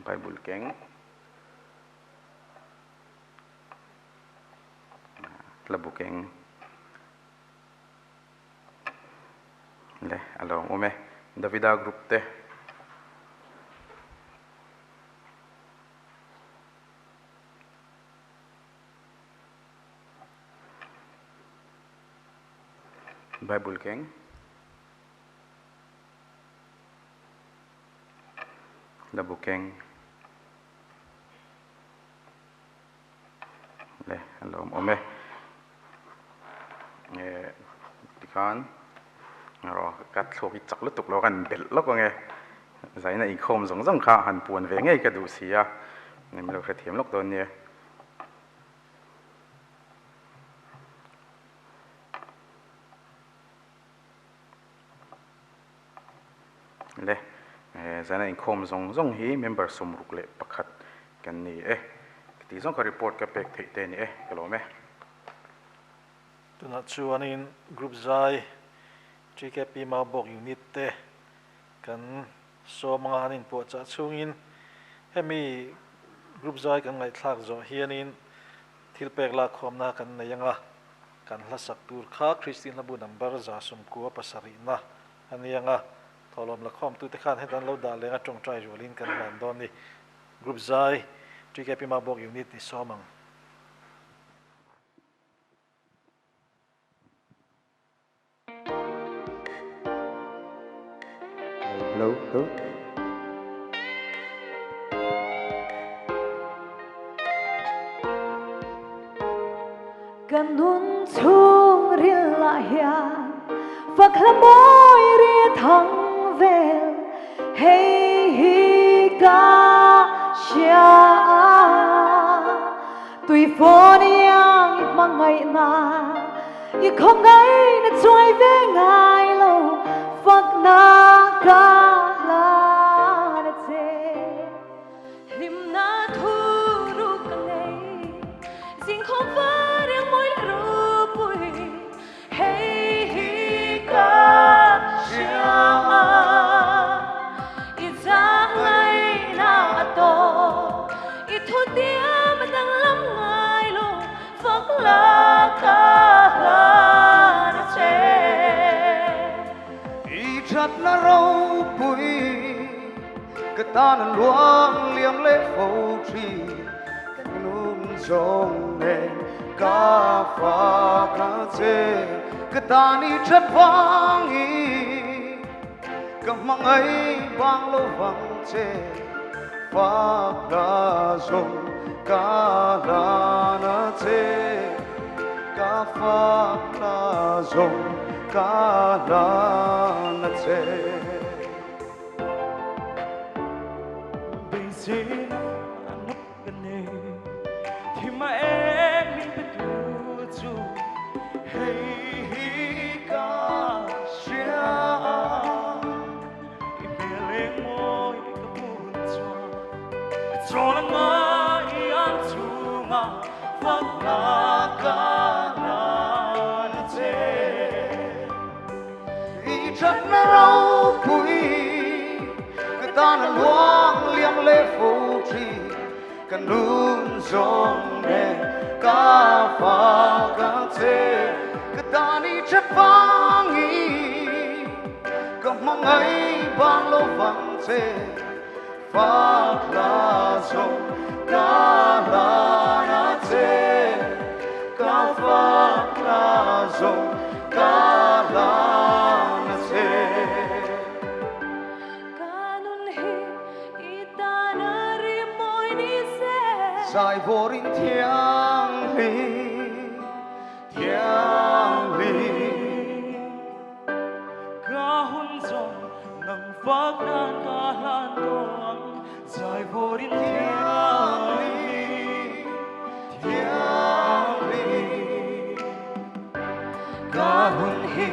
Bible keng. Hla buk eng le a lo awm e Davida group te Bible keng hla buk eng. Le a lo awm e tikhan erawh ka thluak hi chak lutuk lo kan belh lawk ang e zaina inkhawm zawng zawng kha han puan ve ngei ka duh si a min lo hrethiam lawk dawn nia. Le zaina inkhawm zawng zawng hi member 61. Kan ni e. Ka tih zawng kha report ka pek theih te ni e, ka lawm e. Tunah chuanin Group zai TKP Maubawk Unit te kan sawm anga an inpuahchah chhungin hemi Group zai kan ngaihthlak zawh hianin thil pek lakkhawmna kan nei anga kan hlasak tur kha Kristian hlabu number 197na a ni anga thawhlawm lakhawmtute khan heta an lo dah leng a tawngtai rualin kan hlan dawn ni. Group zai TKP Maubawk Unit ni sawm ang. Hello, hello. Ka nun chhungril ah hian fak hla mawi ri a thang vel hei hi ka hria a Tuifawn iang i hmangaihna i khawngaihna chuai ve ngai lo fakna ka hlan a che. Hlimna thu ru ka nei zingkhawm var iang mawi leh rupui hei hi ka hria a i zahngaihna a tawp i thu tiam a danglam ngai lo fak la ka hlan a che. I thatna ropui ka tan an luang liam leh fo thin ka nun zawng nen ka fak a che ka tan i that vangin ka hmangaih bang lo vang che fak la zawng ka hlan a che ka fak la zawng ka hlan a che. Beiseina ngawt ka nei thim a eng min pe tu chu hei hi ka hria i hmel eng mawi ka hmun chuan ka chawl a ngai ang chhunga fakna ka hlan a che. I thatna ropui ka tan a luang liam leh fo thin ka nun zawng nen ka fak ang che ka tan i that vangin ka hmangaih bang lo vang che fak hla zawng ka hlan a che ka fak hla zawng ka hlan a che. Ka nun hi i tan a ri mawi ni se. Zai vawrin thianghlim, thianghlim. Ka hun zawng nang fak nan ka hlan tawh ang zai vawrin thianghlim, thianghlim. Ka hun hi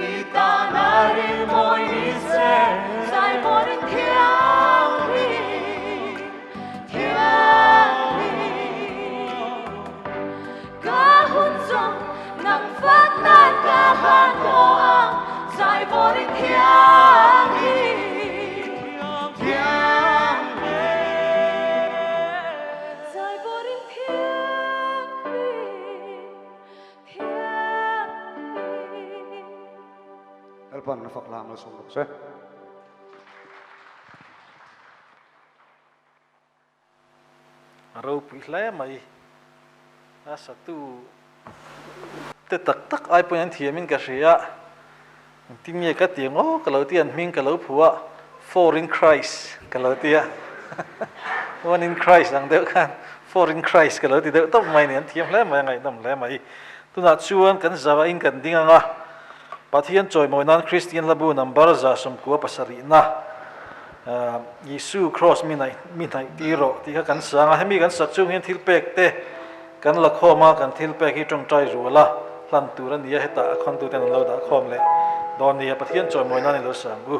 i tan a ri mawi ni se zai vawrin thianghlim, thianghlim. Ka hun zawng nang fak nan ka hlan tawh ang zai vawrin thianghlim, thianghlim. Zai vawrin thianghlim, thianghlim. Lalpan na fak lam la sawm rawh se. A ropui hle mai. A satu te tak tak ai pawhin an thiamin ka hria. Engtin nge ka ti ang aw ka lo ti a, an hming ka lo phu a, Four in Christ ka lo ti a. One in Christ ang deuh khan Four in Christ ka lo ti deuh tawp mai a ni. An thiam hle mai, a ngaihnawm hle mai. Tunah chuan kan zavain kan ding ang a, Pathian chawimawi nan Kristian hlabu number 97na Isu Kraws mi hnaih mi hnaih tir rawh tih kha kan sang a, hemi kan sak chung hian thil pek te kan la khawm a, kan thil pek hi tawngtai rual a hlan tur a ni a, hetah a khawntu ten an lo dah khawm leh dawn nia, Pathian chawimawi nan i lo sang u.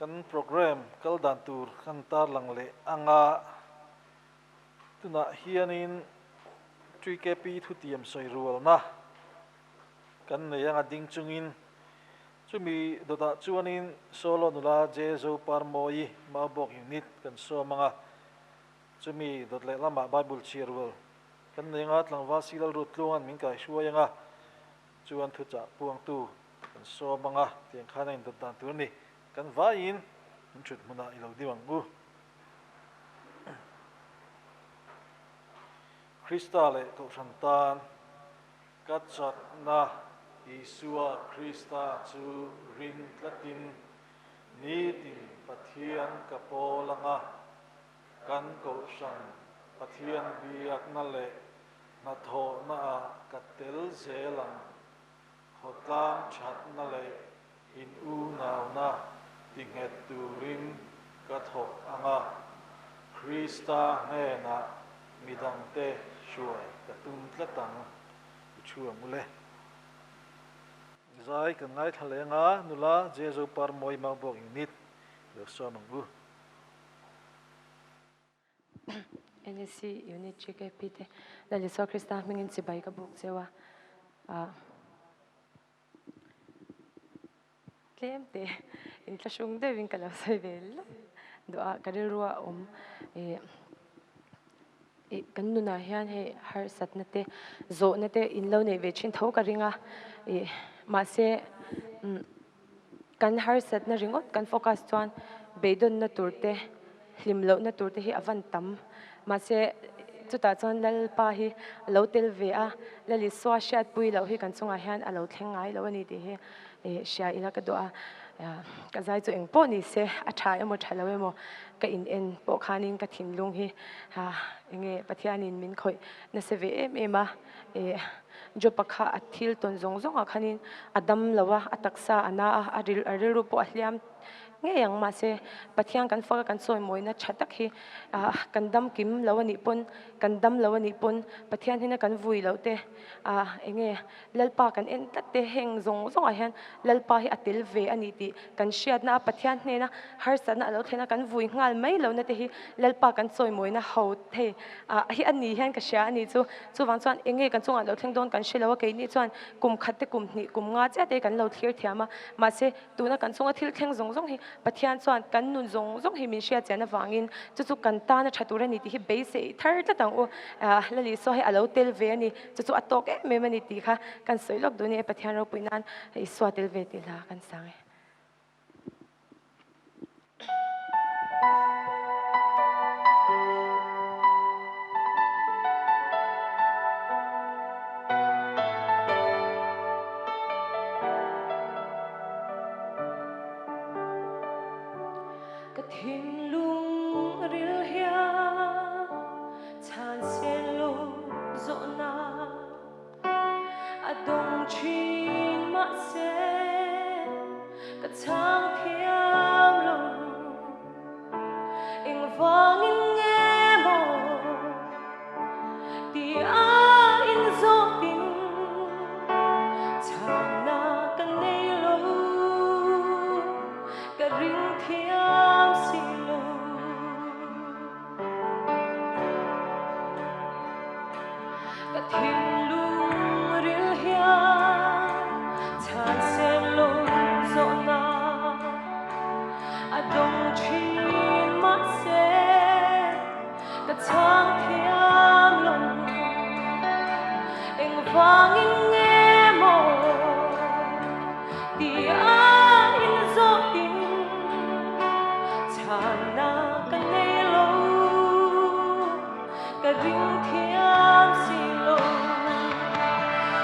Kan programme kal dan tur kan tarlang leh anga tunah hianin TKP thutiam sawi rualna kan nei anga ding chungin chumi dawtah chuanin Solo nula J Zoparmawi Maubawk Unit kan sawm anga chumi dawt leh lamah Bible chhiar rual kan nei anga tlangval Silal Rutluanga'n min kaihruai anga chuan thuchah puangtu kan sawm anga tiang khan a indawt dan tur a ni. Kan vaiin min thut hmunah i lo ding ang u. Krista leh Kohhran tan ka chakna Isua Krista chu ring tlatin nitin Pathian ka pawl anga kan Kohhran Pathian biakna leh hnathawhnaah ka tel zel ang. Khawtlang thatna leh in unauna tinghet turin ka thawk ang a, Krista hnenah midangte hruai ka tum tlat ang, i thu ang u le. Zai kan ngaithla leh ang a, nula Jezo Parmawi Maubawk Unit lo sawm ang u. NSC Unit GKP te Lal Isua Krista hmingin chibai ka buk cheu a, ah tlem te inthlahrung deuhin ka lo sawi ve lawk duh a, ka rilru a awm ih ih kan nunah hian hei harsatna te zawhna te in lo neih ve thin tho ka ring a, ih mahse umm. Kan harsatna ringawt kan focus chuan beidawnna tur te, hlim lohna tur te hi a van tam. Mahse, chutah chuan Lalpa hi a lo tel ve a, Lal Isua hriatpui loh hi kan chungah hian a lo thleng ngai lo a ni tih hi hria ila ka duh a. Ka zai chu eng pawh ni se, a tha emaw tha lo emaw ka in en pawh khanin ka thinlung hi enge Pathianin min khawih nasa ve em em a. Job-a kha a thil tawn zawng zawngah khanin a dam lo a, a taksa a na a, a rilru pawh a hliam ngei ang. Mahse, Pathian kan fak a, kan sawimawina tha tak hi kan dam kim lo a nih pawn, kan dam lo a nih pawn, Pathian hina kan vui loh te, eng nge Lalpa kan en tlat te, heng zawng zawngah hian Lalpa hi a tel ve a ni tih kan hriatna a, Pathian hnena harsatna a lo thlen a, kan vui nghal mai lohna te hi Lalpa kan chawimawina ho thei hi a ni hian ka hria a ni chu. Chuvang chuan eng nge kan chungah lo thleng dawn kan hre lo a, keini chuan kum khat te kum hnih kum nga chiah te kan lo thlir thiam a, mahse tuna kan chunga thil thleng zawng zawng hi Pathian chuan kan nun zawng zawng hi min hriat chian avangin chu chu kan tana tha tur a ni tih hi beisei thar tlat ang u. Lali Isua hi a lo tel ve a ni, chu chu a tawk em em a ni tih kha kan sawi lawk duh a ni e, Pathian ropui nan Isua tel ve tih hla kan sang e. Ka thinlung ril hian chhan sen lo zawhna A dawng thin mahse ka chhang thiam lo. Engvangin nge maw ti a inzawtin chhangna ka nei lo, ka ring thiam si lo. Ka thinlung ril hian chhan sen lo zawhna a dawng thin mahse ka chhang thiam lo. Engvangin nge maw ti a inzawtin chhanna ka nei lo, ka ring thiam si lo.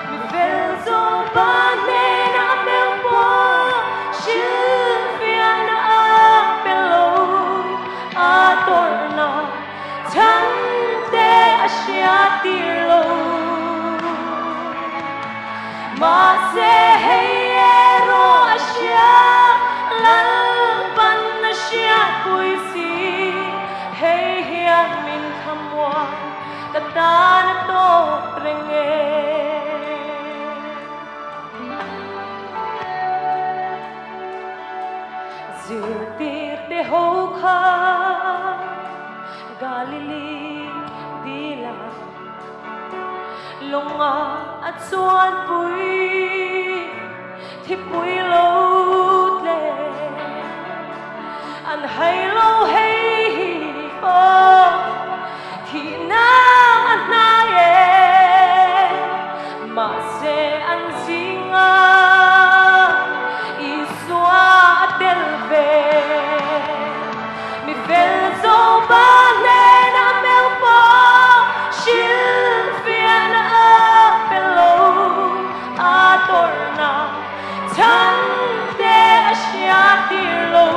Mi fel zawng pa hnenah hmel pawh hrilhfiahna a pe lo, a tawrhna chhangte a hriattir lo. Mahse hei erawh a hria, Lalpan a hriatpui si, hei hian min thlamuan ka tan a tawp reng e. Zirtirte ho kha Galili dilah Lawnga a chuanpui thipui lo tle An hai lo hei hi aw thihna a hnai e Mahse an zinga Isua a tel ve. Mi fel zawpa hnena meuh pawh hrilhfiahna a pe lo. A tawrhna chhan te a hriattir lo.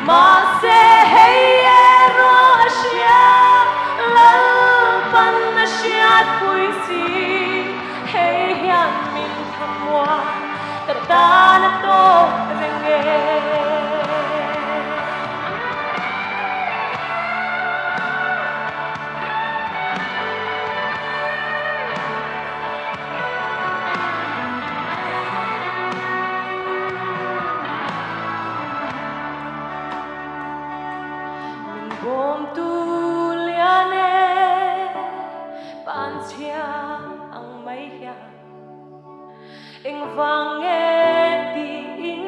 Mahse hei erawh a hria, Lalpan a hriatpui si. Hei hian min thamua ka tan a tawk reng e. Min bawmtu lian e, panchhia ang mai hian engvang nge tiin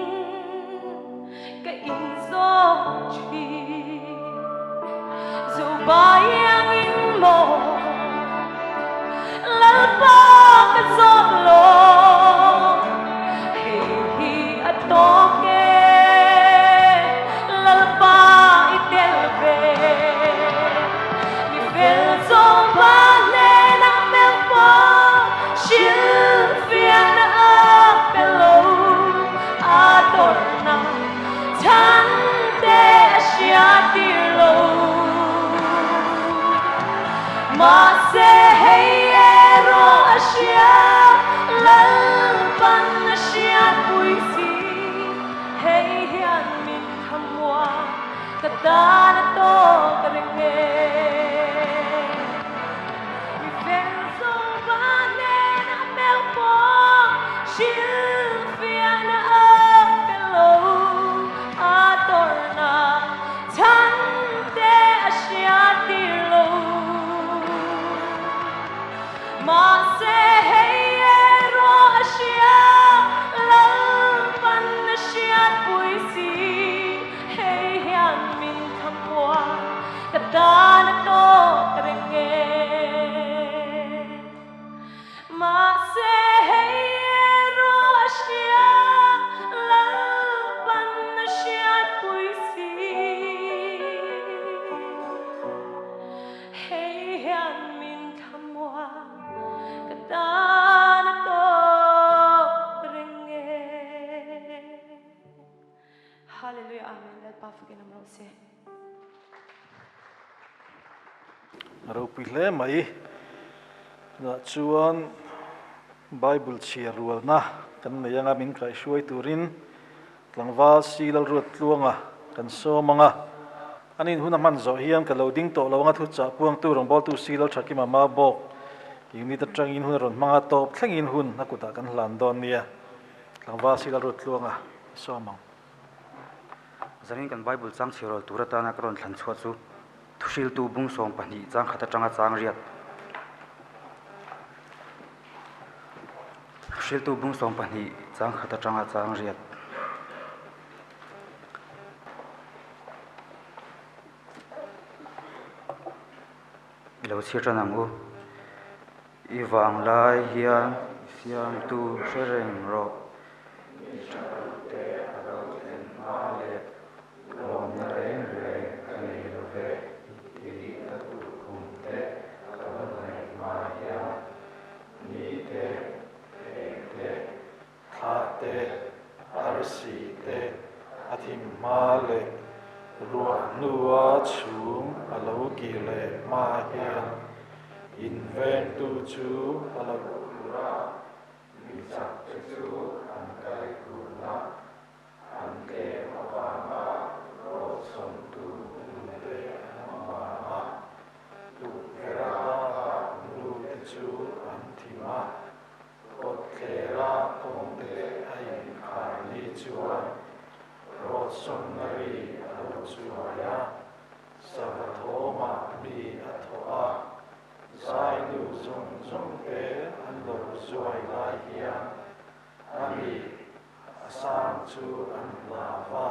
ka inzawm thin. Zubai angin maw Lalpa ka zawt lo, hei hi a tawk e, Lalpa i tel ve. Mi fel zawmpa hnena meuh pawh hrilhfiahna a pe lo, a tawrhna chhan te a hriattir lo. Mahse hei erawh a hria, Lalpan a hriatpui si. Hei hian min thamua ka tan a tawk reng e. Mi fel zawpa hnenah meuh pawh hrilhfiahna a pe lo, a tawrhna Chhan te a hriattir lo. Mahse hei erawh a hria, Lalpan a hriatpui si. Hei hian min thamua ka tan a tawk reng e. Mahse hei erawh a hria, Lalpan a hriatpui si. Hei hian min thamua ka tan a tawk reng e. Hallelujah Amen Lalpa fakin awm rawh se. A ropui hle mai. Tunah chuan Bible chhiar rualna kan nei anga min kaihhruai turin tlangval Si Lalruattluanga kan sawm ang a. An inhun a hman zawh hian ka lo ding tawh lo anga thuchah puangtu rawngbawltu Si Lalthakima Mabawk unit atangin hun a rawn hmang a, tawp thlengin hun a kutah kan hlan dawn nia. Tlangval Si Lalruattluanga i sawm ang. Zanin kan Bible chang chhiarrawl tur atana ka rawn thlan chhuah chu Thuhriltu bung 12 chang khat atanga chang riat. Thuhriltu bung 12 chang khat atanga chang riat. I lo chhiar tan ang u. I vanglai hian i siamtu hre reng rawh. I thatute a lo thlen hma leh lawmna reng reng ka nei lo ve tih ka duhkhum te ka lo ngaih hma hian ni te, eng te, thla te, arsi te a thim hma leh ruah hnua chhum a lo kir leh hma hian invengtu chu a lo tur a, mi chak te chu an kai kurna an tlem avanga rawhchhawntu hunte an vang a, tukverh atanga nute chu an thim a. Kawtthler a kawngte a inkhar ni chu. sang chu an hlau va,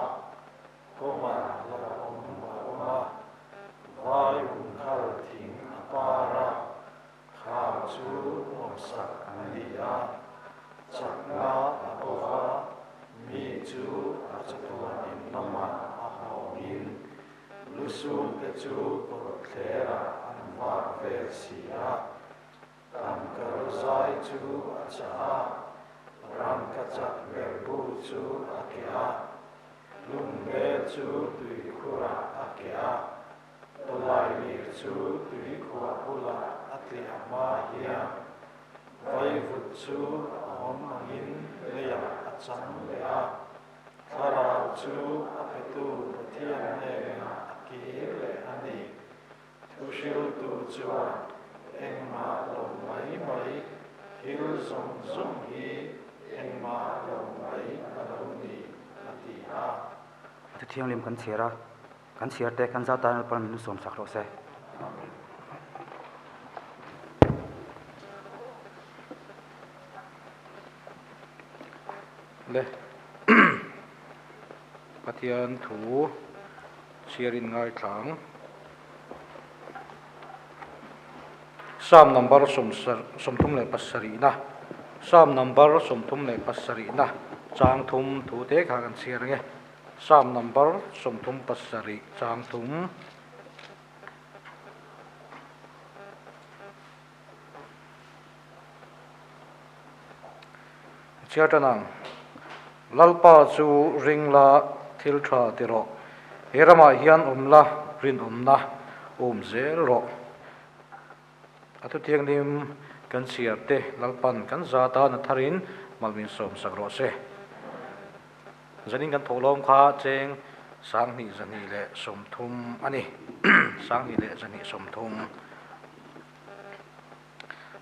kawngah hlauhawm a awm a, vai umkhal thing a par a, Kham chu nuamsak a ni a, chakna a bo va, mi chu a chatuan in lamah a hawngin lusumte chu kawtthlerah an vak vel si a. Tangka rawzai chu a chah a, rangkachak berhbu chu a keh a, hlumhmel chu tuikhurah a keh a. Tawlailir chu tuikhuah bulah a tliah hma hian vaivut chu a awm angin leiah a chang leh a, thlarau chu a petu Pathian hnenah a kir leh a ni. Thuhriltu chuan engmah lo mai mai, thil zawng zawng hi engmah lo mai a lo ni, a ti a. Thu thianghlim kan chhiar a. Kan chhiar te kan zat tan Lalpan min sawm sak rawh se. Le Pathian thu chhiarin ngaithlang Psalm number 37 na Psalm number 37 na chang thum thu te kha kan chhiar ange. Psalm number 37 chang thum. Chhiar tan ang. Lalpa chu ring la thil tha ti rawh. He ramah hian awm la rinawmna awm zel rawh. A thuthianghlim kan chhiar te Lalpan kan za tan a tharin malmin sawmsak rawh se. Zanin kan thawhlawm kha cheng sanghnih zahnih leh sawmthum a ni. Sanghnih leh zahnih sawmthum.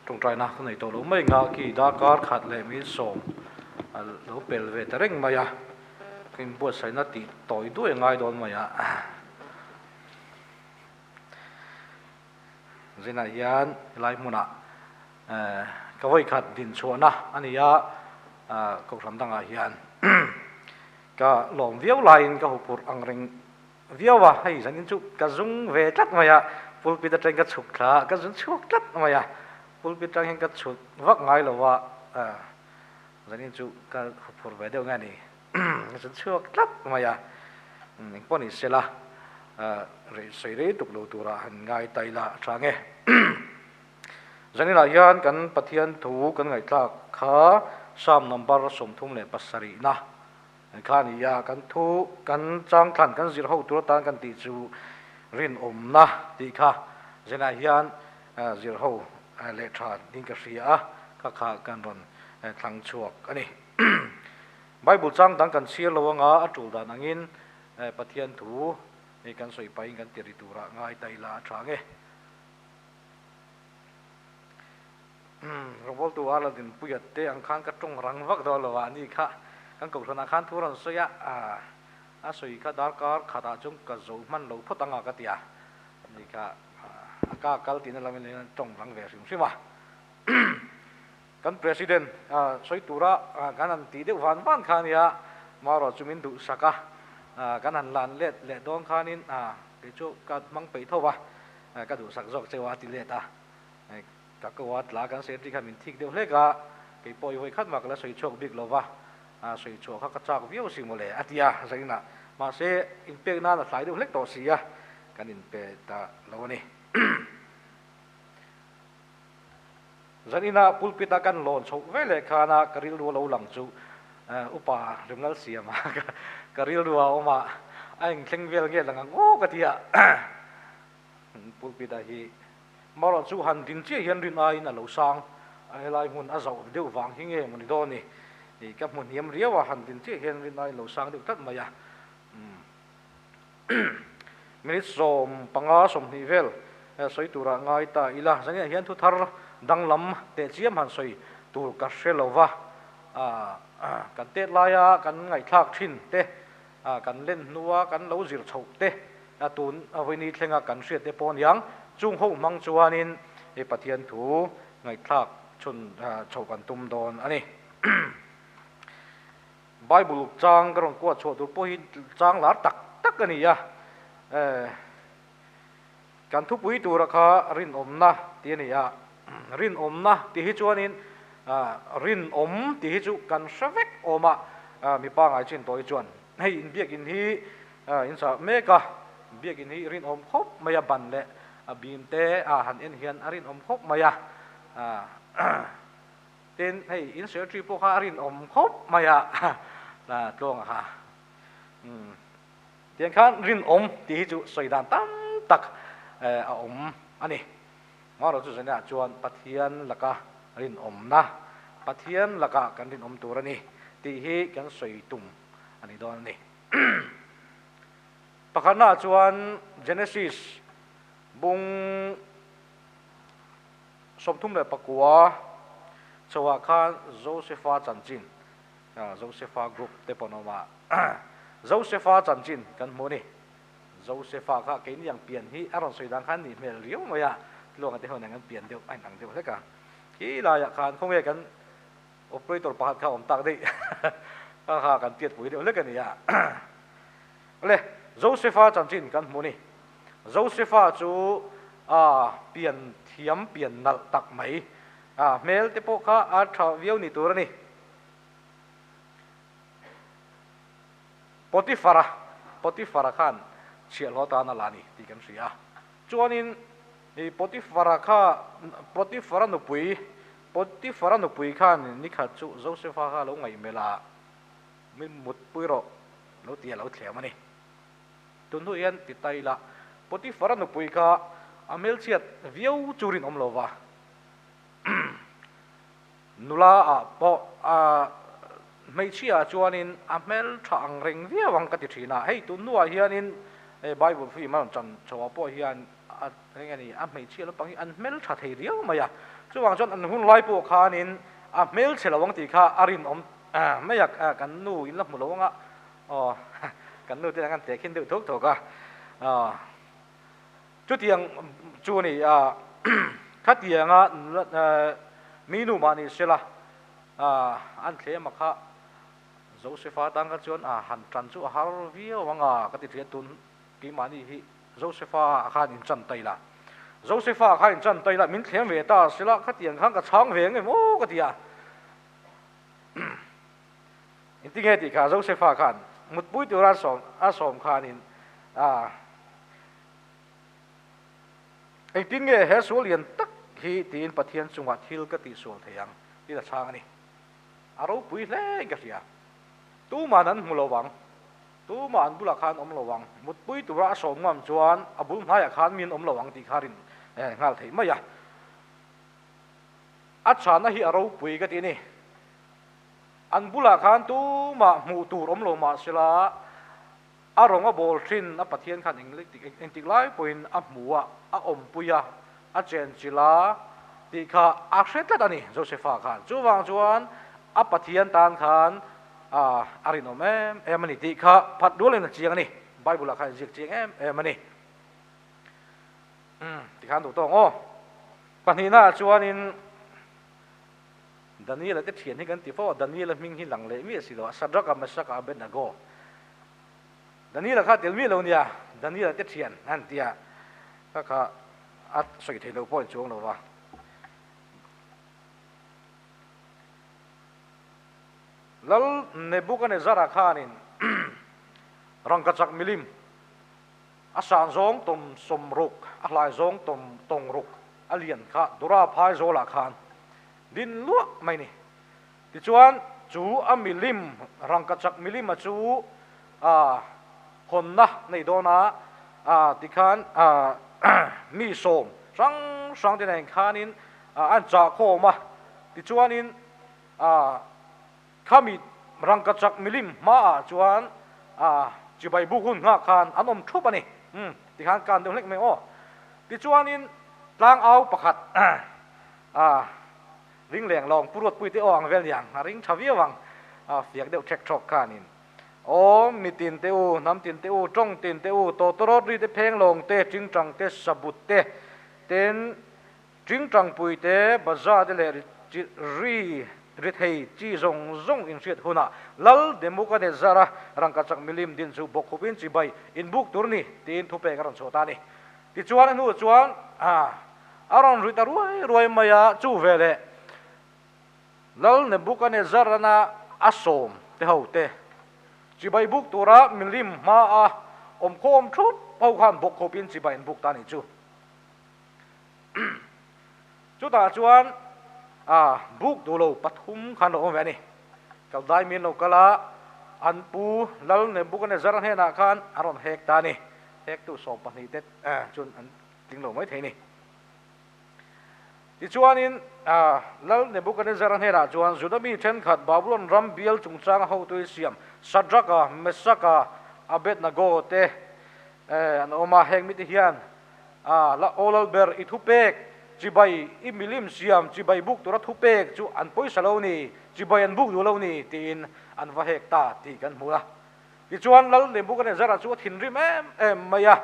Tawngtaina ka nei tawh lo mai nga khi darkar khat leh mil sawm a lo pel ve ta reng mai a. Ka inbuatsaihna tih tawi duai a ngai dawn mai a. Zinah hian helai hmunah ka vawikhat din chhuahna a ni a, kohhran dangah hian ka lawm viau laiin ka huphurh ang reng viau a, hei zanin chu ka zung ve tlat mai a, pulpit atangin ka chhuk thla a, ka zung chhuak tlat mai a, pulpit atang hian ka chhuk vak ngai lo a, zanin chu ka huphurh ve deuh nge ni. Ka zun chhuak tlat mai a, engpawh ni sela rei sawi rei tuk lo turah han ngai ta ila a tha nge. Zaninah hian kan Pathian thu kan ngaihthlak kha Psalm number 37 na kha a ni a, kan thu kan changthlan kan zir ho tur atan kan tih chu rinawmna tih kha zaninah hian zir ho leh tha ding ka hria a, kha kha kan rawn thlang chhuak a ni. Bible chang dang kan chhiar lo anga a tul dan angin Pathian thu hei kan sawi pahin kan ti ri turah ngai ta ila a tha nge. Rawngbawl Arla Dinpuia te ang khan ka tawng rang vak dawn lo a ni kha kan kohhranah khan thu rawn sawi a, a sawi kha darkar khatah chuan ka zo hman lo phawt anga ka ti a, ni kha a ka kal tihna lamin tawng rang ve hrim hrim a. Kan President sawi tura kan han tih deuh van van kha a nia, marawh chu min duhsak a, kan han lan let leh dawn khanin kei chu ka hmang peih tho va, ka duhsak zawk cheu a ti let a, ka ko a tla kan secretary khan min thik deuh hlek a, kei pawh i vawi khat mah ka la sawi chhuak bik lo va, sawi chhuah kha ka chak viau si mawle a ti a zainah, mahse inpek nan a tlai deuh hlek tawh si a, kan inpe ta lo a ni. Zanina pulpit a kan lawn chhoh ve leh khana ka rilru a lo lang chu upa Rimlal Siama ka rilru a awm a, a engthleng vel nge lang ang aw ka ti a, pulpit ah hi marawh chu han din chiah hian rin aiin a lo sang a, helai hmun a zauh deuh vang hi nge mawni dawn ni, ka hmu hniam riau a, han din chiah hian rin aiin a lo sang deuh tlat mai a. Minute 15 20 vel sawi turah ngai ta ila, zaniah hian thu thar danglam teh chiam han sawi tur ka hre lo va, kan tet laia kan ngaihthlak thin te, kan len hnua kan lo zir chhoh te, tun vawiini thlenga kan hriat te pawh aniang, chung ho hmang chuanin Pathian thu ngaihthlak chhun chhoh kan tum dawn a ni. Bible chang ka rawn kuah chhuah tur pawh hi chang lar tak tak a ni a. Kan thupui tura kha rinawmna tih a ni a. Rinawmna tih hi chuanin rinawm tih hi chu kan hre vek awm a, mipa ngai chin tawh hi chuan hei inbiakin hi in sa mek a, biakin hi rinawm khawp mai a, ban leh a bim te a han en hian a rinawm khawp mai a. Tin, hei in secretary pawh kha a rinawm khawp mai a, tluanga kha. Tiang khan rinawm tih hi chu sawi dan tam tak a awm a ni. Marawh chu zaniah chuan Pathian laka rinawmna, Pathian lakah kan rinawm tur a ni tih hi kan sawi tum a ni dawn a ni. Pakhatnaah chuan Genesis bung 34 chauhah khan Josefa chanchin, Josefa group te pawh an awm a, Josefa chanchin kan hmu a ni. Josefa kha keini ang pian hi a rawn sawi dan khan nih hmel riau mai a, tluanga te ho nen kan pian deuh a inang deuh hlek a. Khi laiah khan khawnge kan operator pakhat kha awm tak daih kha kha kan tiatpui deuh hlek a ni a. Awle, Josefa chanchin kan hmu a ni. Josefa chu a pian thiam pian nalh tak mai, a hmel te pawh kha a tha viau ni tur a ni. Potifara, Potifara khan chhiahhlawh atan a la a ni tih kan hria a. Chuanin i Potifara kha, Potifara nupui, Potifara nupui khan nikhat chu Josefa kha a lo ngaihmelh a, min mutpui rawh lo ti a lo thlem a ni. Tun hnu hian ti ta ila, Potifara nupui kha a hmelchhiat viau chu rinawm lo va, nula ah pawh a hmeichhia ah chuanin a hmel tha ang reng viau ang ka ti thin a. Hei tun hnuah hianin Bible film a rawn chan chhoah pawh hian a eng a ni, a hmeichhia lampang hi an hmel tha thei riau mai a. Chuvang chuan an hun lai pawh khanin a hmelchhe lo ang tih kha a rinawm mai a, kan nu in la hmu lo ang a. Aw, kan nu te an teh khin deuh thuk thuk a, aw, chutiang chu a ni a, khatianga mi nu mah ni sela, an thlem a kha Josefa tan kha chuan a han tan chu a har viau ang a, ka ti thin a, tun keimahni hi Josefa khan in chan ta ila, Josefa khan in chan ta ila, min thlem ve ta sela, khatiang khan ka chhang ve ang em aw ka ti a. Engtinge tih kha Josefa khan mutpui tura a sawm a sawm khanin a Engtin nge he sual lian tak hi tiin Pathian chungah thil ka tihsual thei ang tiin a chhang a ni. A ropui hle in ka hria. Tuma'n an hmu lo vang. Tumah an bulah khan awm lo vang. Mutpui tura a sawm ngam chuan a bul hnaiah khan min awm lo ang tih kha rin nghal theih mai a. A chhanna hi a ropui ka ti a ni. An bulah khan tumah hmuh tur awm lo mah sela, a rawng a bawl thin a Pathian khan engtik lai pawhin a hmu a, a awmpui a, a chenchilh a tih kha a hre tlat a ni Josefa khan. Chuvang chuan a Pathian tan khan a rinawm em em a ni tih kha phat rualin a chiang a ni. Bible-ah khan inziak chiang em em a ni. Tikhan duh tawk aw. Pahnihnaah chuanin. Daniel-a te thian hi kan ti fo a, Daniel-a hming hi lang leh miah si lo a, Shadrach-a, Meshach-a, Abednego. Daniel-a kha tel miah lo nia, Daniel-a te thian an ti a, kha kha a sawi thei lo pawh a inchuang lo va. Lal Nebuchadnezzar-a khanin rangkachak milim a san zawng tawm 60, a hlai zawng tawm tawng ruk a lian kha Dura phai zawlah khan din luah mai ni. Tichuan, chu a milim, rangkachak milima chu a hawnna nei dawn a, a tikhan a mi sawm hrang hrang te nen khanin an chah khawm a, tichuanin a khami rangkachak milim hmaah chuan a chibai buk hun nghah khan an awm thup a ni. Umm, tikhan kan deuh hlek mai aw. Tichuanin tlangau pakhat A ring leng lawng pu Ruatpui te aw ang vel niang a ring tha viau ang a fiak deuh thek thawk khanin aw mi tin te u hnam tin te u tawng tin te u tawtawrawt ri te pheng lawng te tingtang te sabut te ten tingtang pui te baza te leh ri. Rethei chi zawng zawng inhriat hunah Lal Nebuchadnezzar-a rangkachak milim din chu bawkkhupin chibai inbuk tur ni tiin thupek a rawn chhuah ta a ni. Tichuan a hnu chuan a rawn ri ta ruai ruai mai a, chu veleh Lal Nebuchadnezzar-ana a sawm te ho te chibai buk tura milim hmaa awmkhawm thup ho khan bawkkhupin chibai inbuk ta a ni chu. Chutah chuan a buk duh lo pathum khan lo awm ve a ni. Kaldai min lo kal a, an pu Lal Nebuchadnezzar hnenah khan a rawn hek ta a ni. Hektu 12 te chuan an tling lo mai thei a ni. Tichuanin Lal Nebuchadnezzar hnenah chuan Juda mi thenkhat Babulon ram bial chungchanga hotui siam Shadrach-a, Meshach-a, Abednego te an awm a, heng mite hian A la aw lal ber i thupek, chibai i milim siam chibai buk tura thupek chu an pawisa lo ni, chibai an buk duh lo ni tiin an va hek ta tih kan hmu a. Tichuan Lal Nebuchadnezzar-a chu a thinrim em em mai a,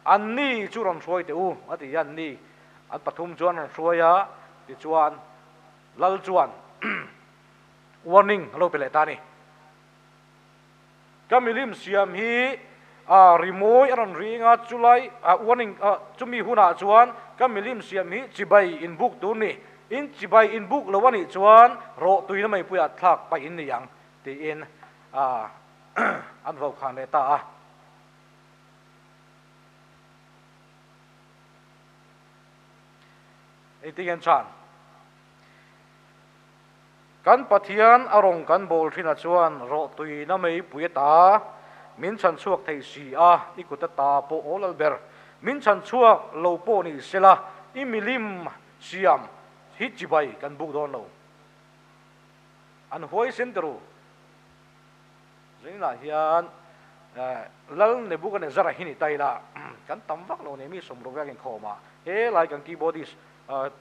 An ni chu rawn hruai teh u a ti a, an ni an pathum chuan rawn hruai a, tichuan Lal chuan warning a lo pe leh ta a ni. Ka milim siam hi a rimawi a rawn ring a, chulai warning chumi hunah chuan ka milim siam hi chibai inbuk tur ni, in chibai inbuk lo a nih chuan rawh tuina meipuiah thlak paih in ni ang tiin an vokhan leh ta a. Engtin nge an chhan? Kan Pathian a rawng kan bawl thinah chuan rawhtuina meipui a ta, min chhan chhuak thei si a, i kut a ta pawh aw lal ber. Min chhan chhuak lo pawh ni sela, i milim siam hi chibai kan buk dawn lo. An huaisen te ru. Zaninah hian Lal Nebuchadnezzar-a hi ni ta ila, kan tam vak lo nei mi sawmruk vek inkhawmah helai kan keyboardist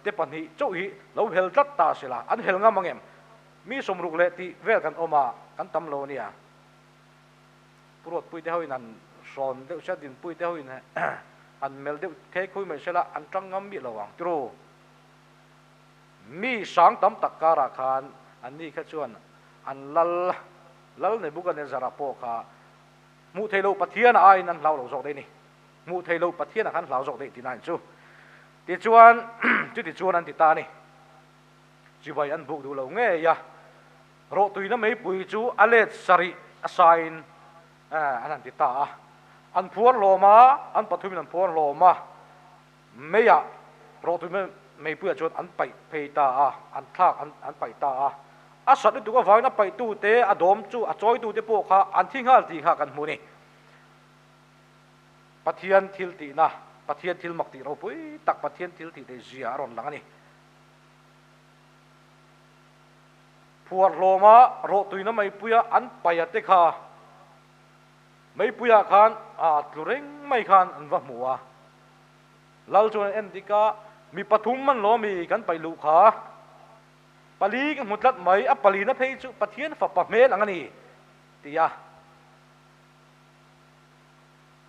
Te pahnih chauh hi lo hel tlat ta se la, an hel ngam ang em? Mi 60 leh tih vel kan awm a, kan tam lo a nia. Pu Ruatpui te hoin an hrawn deuh sia, Dinpui te hoin an melh deuh khei khui mai se la, an tang ngam miah lo ang tiraw? Mi sang tam tak karah khan anni kha chuan an lal, Lal Nebuchadnezzar-a pawh kha hmuh theih loh Pathian aiin an hlau lo zawk daih a ni. Hmuh theih loh Pathian-a khan hlau zawk daih tihna in chu. Tichuan, chuti chuan an ti ta a ni. Chibai an buk duh lo ngei a, rawhtuina meipui chu a let sarih a sain an han ti ta a. An phuar hlawm a, an pathumin an phuar hlawm a, meiah rawhtuina meipuiah chuan an paih phei ta a, an thlak an paih ta a. A sat lutuk avangin a paihtute, a dawm chu, a chawitute pawh kha an thi nghal tih kha kan hmu a ni. Pathian thil tihna, Pathian thil mak tih ropui tak, Pathian thil tih theih zia a rawn lang a ni. Phuar hlawma rawhtuina meipuia an paih a te kha meipuiah khan a tlu reng mai khan an va hmu a. Lal chuan an en dik a, Mi pathum an lawmi kan paih luh kha pali ka hmu tlat mai, a palina phei chu Pathian fapa hmel ang a ni, ti a.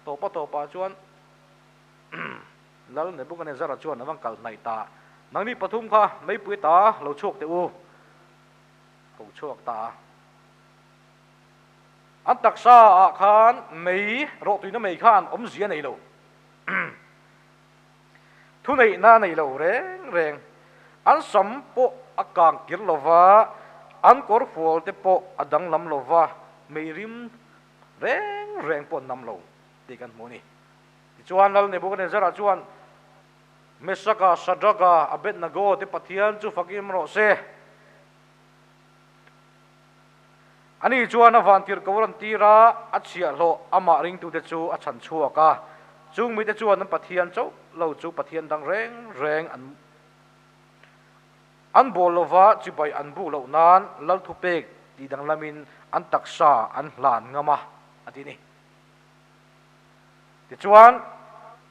Tawpa tawpah chuan Lal Nebuchadnezzar-a chuan a van kal hnaih ta, Nangni pathum kha meipui ta lo chhuak teh u, ko chhuak ta a. An taksa ah khan mei, rawhtuina mei khan awmzia nei lo, thuneihna nei lo reng reng, an sam pawh a kang kir lo va, an kawrfual te pawh a danglam lo va, mei rim Reng reng pawh an nam lo tih kan hmu a ni. Tichuan Lal Nebuchadnezzar-a chuan Meshach-a, Shadrach-a, Abednego te Pathian chu fakim rawh se. Ani chuan a vantirhko rawn tir a, a chhiahhlawh amah ringtute chu a chhan chhuak a. Chung mite chuan an Pathian chauh lo chu Pathian dang reng reng an An bawl lova chibai an buk loh nan Lal thupek tih danglamin an taksa an hlan ngam a, a ti a ni. Tichuan,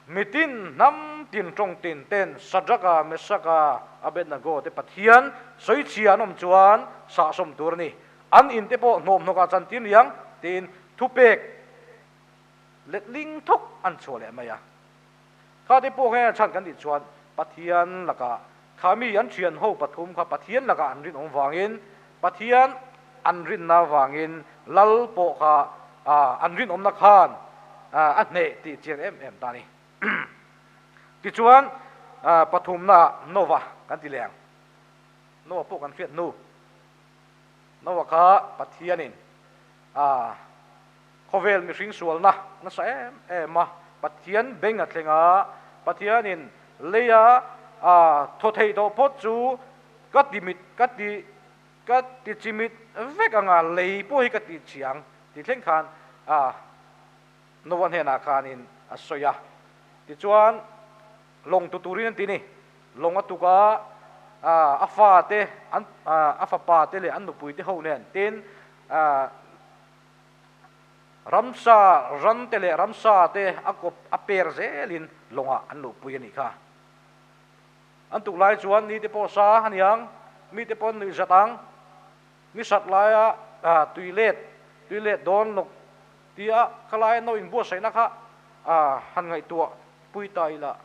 mitin hnam tin tawng tin ten Shadrach-a, Meshach-a, Abednego te Pathian sawichhia an awm chuan sahsawm tur a ni. An in te pawh hnawmhnawkah chantir niang tiin thupek letling thawk an chhuah leh mai a. Kha te pawh nge chhan kan tih chuan Pathian lakah. Kha mi an thian ho pathum kha Pathian lakah an rinawm vangin, Pathian an rinna vangin Lal pawh kha an rinawmna khan a hneh tih chiang em em ta a ni. Tichuan pathumna Nova kan ti leh ang. Nova pawh kan hriat hnu. Nova kha Pathianin khawvel mihring sualna nasa em em a, Pathian beng a thleng a, Pathianin leia thaw thei tawh phawt chu ka ti mit ka ti ka ti chimit vek ang a, lei pawh hi ka ti chhiang tih thleng khan Nova hnenah khanin a sawi a. Tichuan lawng tu turin an ti ni. Lawng a tuk a, a fate, an a fapa te leh an nupui te ho nen tin ramsa ran te leh ramsa te a kawp a per zelin lawngah an luhpui a nih kha. An tuk lai chuan ni te pawh sa a niang, mi te pawh an nuih zat ang. Ni sat laia tui let, tui let dawn lawk tia khalai no inbuatsaihna kha han ngaihtuah pui ta ila.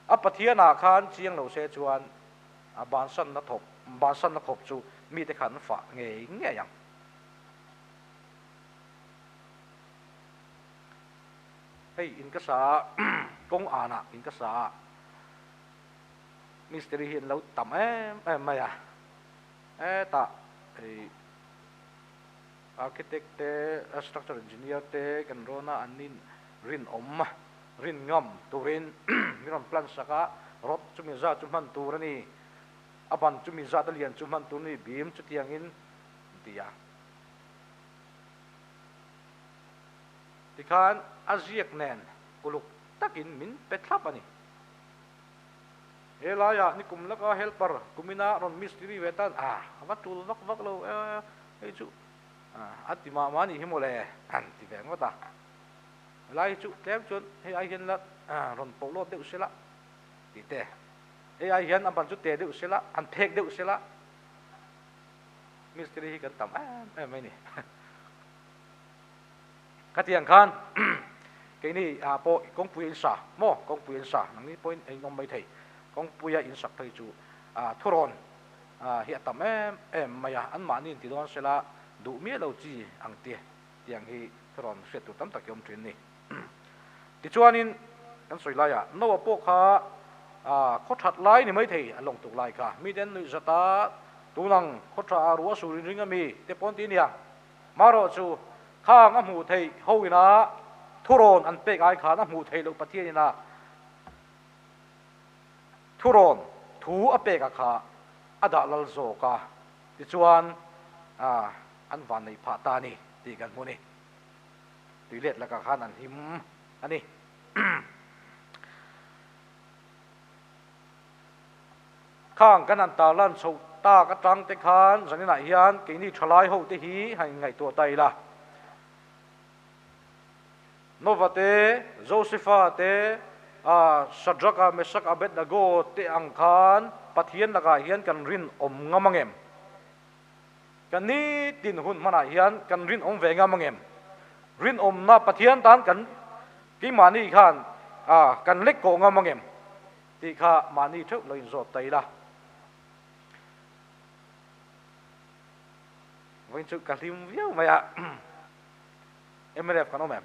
A Pathianah khan chiang lo se chuan a bansanna thawp, bansanna khawp chu mite khan an fah ngei ngei ang. Hei in ka sa a, kawng anah in ka sa a, mistiri hi an lo tam em em mai a, hetah hei Architect te, Structure Engineer te kan rawn a, an nin rinawm, rin ngam turin min rawn plan sak a, rod chumi zat chu hman tur a ni, a ban chumi zat a lian chu hman tur a ni, beam chutiangin an ti a. Tikhan a ziak nen uluk takin min pe thlap a ni. He laiah nikum laka helper kumina rawn mistiri ve tan a, a va tul vak vak lo e. Hei chu a ti mah mah anih hi mawle han ti ve ngawt a, helai hi chu tlem chuan hei ai hian la rawn pawh lawt deuh sela tih te, hei ai hian a ban chu te deuh sela, han phek deuh sela, mistiri hi kan tam em em mai ni. Khatiang khan keini ah pawh kawngpui in sa maw, kawngpui in sa nangni pawhin in awm maithei, kawngpuia in sak phei chu thurawn hi a tam em em mai a, anmahni inti dawn sela duh miah lo chi ang te tiang hi thurawn hriat tur tam tak hi awm thin a ni. Tichuanin kan sawi laiah Noah pawh kha khaw that lai ni maithei a lawng tuk lai kha mite an nuih zat a, tunang khaw tha ah ruah sur in ring ami te pawh an ti nia. Marawh chu khang a hmuh theih ho ina thurawn an pek ai khan a hmuh theih loh Pathian ina Thurawn thu a pek a kha a dah lal zawk a, tichuan an van neih phah ta a ni tih kan hmu a ni. Tuilet lakah khan an him a ni. Khang kan han tarlan chhoh tak atang te khan zaninah hian keini thalai ho te hi han inngaihtuah ta ila. Nova te, Josefa te, Shadraka, Meshak, Abednego te ang khan Pathian lakah hian kan rinawm ngam ang em? Kan nitin hun hmanah hian kan rinawm ve ngam ang em? Rinawmna Pathian tan kan keimahni khan kan lek kawh ngam ang em? Tih kha mahni theuh lo inzawt ta ila. Vawiin chu ka hlim viau mai a. Mnf kan awm em?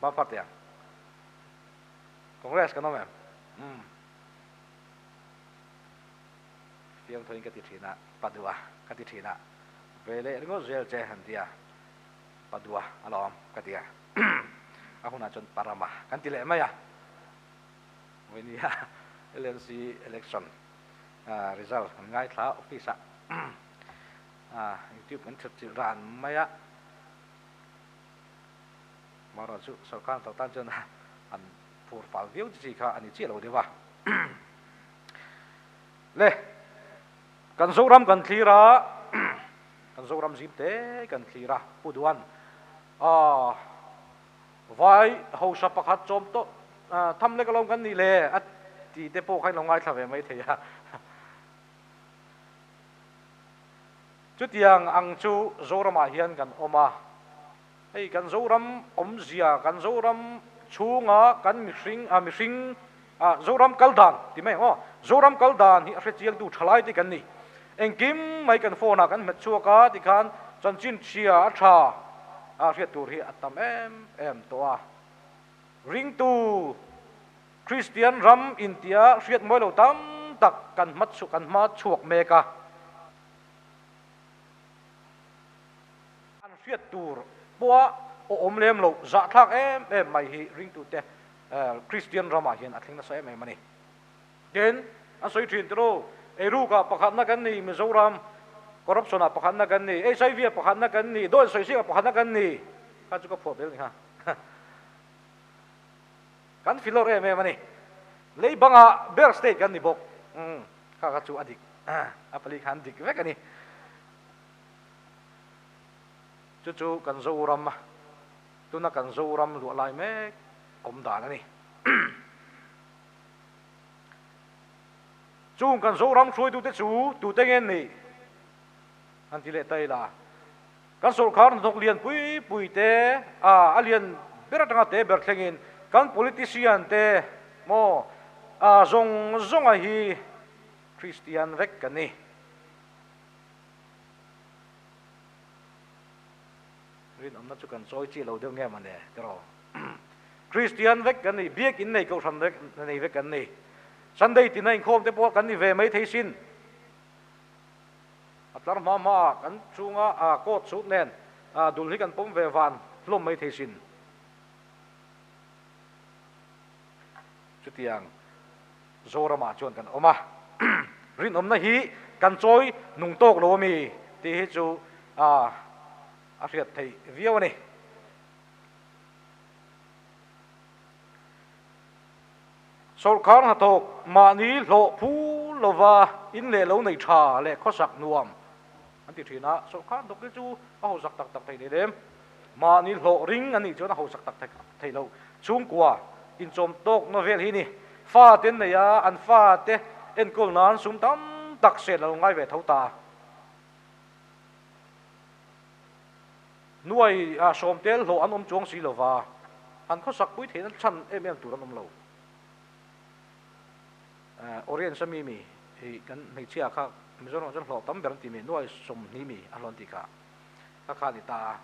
Ba party ang. Congress kan awm em? Umm. Fiam thoin ka ti thin a, Padua ka ti thin a. Ve leh ringawt zel che han ti a, Padua a lawm ka ti a. A hunah chuan Parama kan ti leh mai a. Vawinia LNC election result kan ngaithla office ah youtube kan thut chilh ran mai a. Marawh chu sorkar hnathawk tan chuan an phur fal viau chi kha a ni chiah lo deuh a. Le, kan Zoram kan thlir a, kan Zoram zim te kan thlir a, Pu Duan, aw, vai hausa pakhat chawm tawh tham lek alawm kan nih le a ti te pawh kha in lo ngaithla ve mai thei a. Chutiang ang chu Zoramah hian kan awm a, hei kan Zoram awmzia, kan Zoram chhunga kan mihring a mihring a Zoram kal dan ti mai ang aw. Zoram kal dan hi a hre chiangtu thalai te kan ni. Engkim mai kan phone ah kan hmet chhuak a tikhan chanchin chhia a tha a hriat tur hi a tam em em tawh a. Ringtu Kristian ram intia hriat mawi lo tam tak kan hma kan hma chhuak mek a. An hriat tur pawha awm lem loh zahthlak em em mai hi ringtute Kristian ramah hian a thleng nasa em em a ni. Tin, an sawi thin tiraw, eirukah pakhatna kan ni, Mizoram corruption-ah pakhatna kan ni, HIV-ah pakhatna kan ni, dawt sawisikah pakhatna kan ni, kha chu ka phuah bel ni kha. Kan filawr em em a ni. Lei bangah ber state kan ni bawk. Umm, kha kha chu a dik, a pali khan dik vek a ni. Chu chu kan Zoram, tuna kan Zoram luah lai mek awm dan a ni. Chung kan Zoram hruaitute chu tute nge nih? An ti leh ta ila. Kan sawrkar hnathawk lian pui pui te, a a lian ber atanga te ber thlengin kan politician te maw a zawng zawnga hi Kristian vek kan ni. Rinawmna chu kan chawi chi lo deuh nge mawni tiraw? Kristian vek kan ni, biakin nei kohhran vek nei vek kan ni. Sunday tina inkhawm te pawh kan ni ve mai thei sin. A tlar hma hma ah kan chhunga a coat suit nen dul hi kan pawm ve van hlawm mai thei sin. Chutiang Zoramah chuan kan awm a, rinawmna hi kan chawi nung tawk lo ami tih hi chu a hriat theih viau a ni. Sawrkar hnathawk mahni hlawh phu lova in leh lo nei tha leh khawsak nuam an ti thin a, sawrkar hnathawk hi chu a hausak tak tak thei lem. Mahni hlawh ring a nih chuan a hausak tak thei lo. Chhungkua inchawm tawkna vel hi ni. Fate an nei a, an fate enkawl nan sum tam tak sen a lo ngai ve tho ta. Nuai a sawmtel hlawh an awm chuang si lova, an khawsak pui theihna chhan em em tur an awm lo. Orient ami mi hi kan hmeichhia kha Mizoramah chuan hlawh tam ber an ti mi, nuai 20 mi a hlawh an tih kha. Kha kha a ni ta a.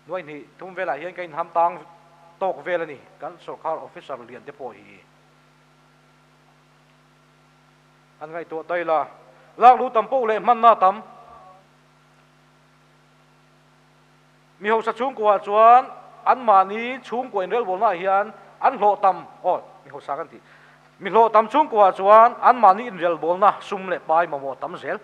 Nuai hnih thum velah hian ka inham tang tawk vel a ni, kan sorkar officer lian te pawh hi. An ngaihtuah ta ila, lak luh tam poh leh hmanna a tam. Mi hausa chhungkuaah chuan anmahni chhungkua inrelbawlnaah hian an hlawh tam, aw, mi hausa kan tih, mi hlawh tam chhungkuaah chuan anmahni inrelbawlna sum leh pai mamawh tam zel.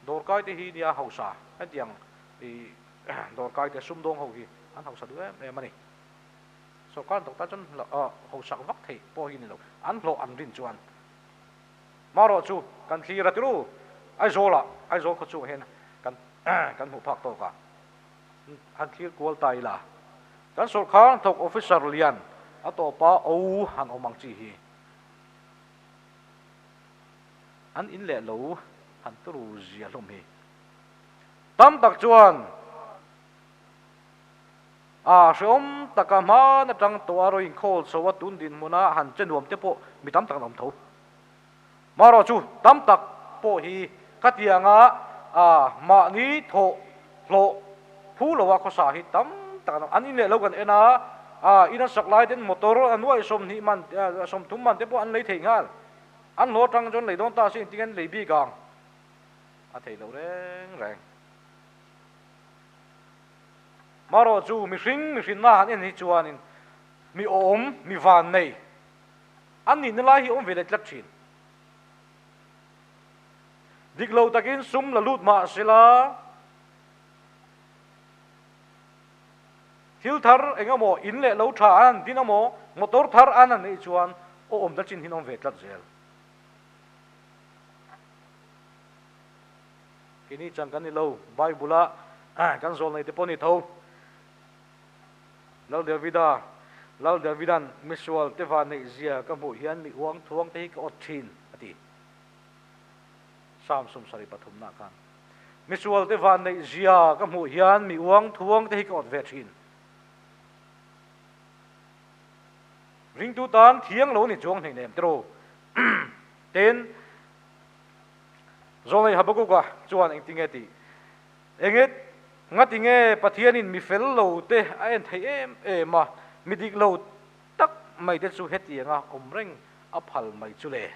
Dawrkai te hi nia hausa, hetiang i dawrkai te sumdawng ho hi an hausa duh em em a ni. Sawrkar doctor chuan hausak vak theih pawh hi ni lo, an hlawh an rin chuan. Marawh chu kan thlir a tiru Aizawlah, Aizawl khaw chungah hian kan kan hmuh phak tawk a, han thlir kual ta ila. Kan sawrkar hnathawk officer lian a tawpa o han awm ang chi hi an in leh lo han turu zia hlawm hi. Tam tak chuan A hreawm taka hman atang tawh a rawn inkhawl chho a, tun dinhmuna han che nuam te pawh mi tam tak an awm tho. Marawh chu tam tak pawh hi khatianga mahni thawh hlawh phu loa khawsa hi tam tak an awm. An in leh lo kan en a, in an sak lai ten motor a nuai 20 man, 30 man te pawh an lei thei nghal. An hlawh atang chuan lei dawn ta se engtin an lei bik ang? A thei lo reng reng. Marawh chu mihring mihrinna han en hi chuanin mi awm, mi van nei an nihna lai hi awm ve leh tlat thin. Dik lo takin sum la lut mah sela, thil thar eng emaw, in leh lo tha an han din emaw, motor thar an han neih chuan awmna chin hin awm ve tlat zel. Keini chang kan ni lo, Bible-a kan zawl nei te pawh a ni tho. Lal Davida, Lal Davida'n misual te va neih zia ka hmuh hian mi uang thuang te hi ka awt thin, a ti. Psalm 73 nah khan. Misual te van neih zia ka hmuh hian mi uang thuang te hi ka awt ve thin. Ringtu tan thiang lo ni chuang hnei nem tiraw. Tin, Zawnei Habakuka chuan engtinge tih? Enge ngatinge Pathianin mi fel lo te a en thei em em a, mi dik lo tak mai te chu hetianga awm reng a phal mai chu le?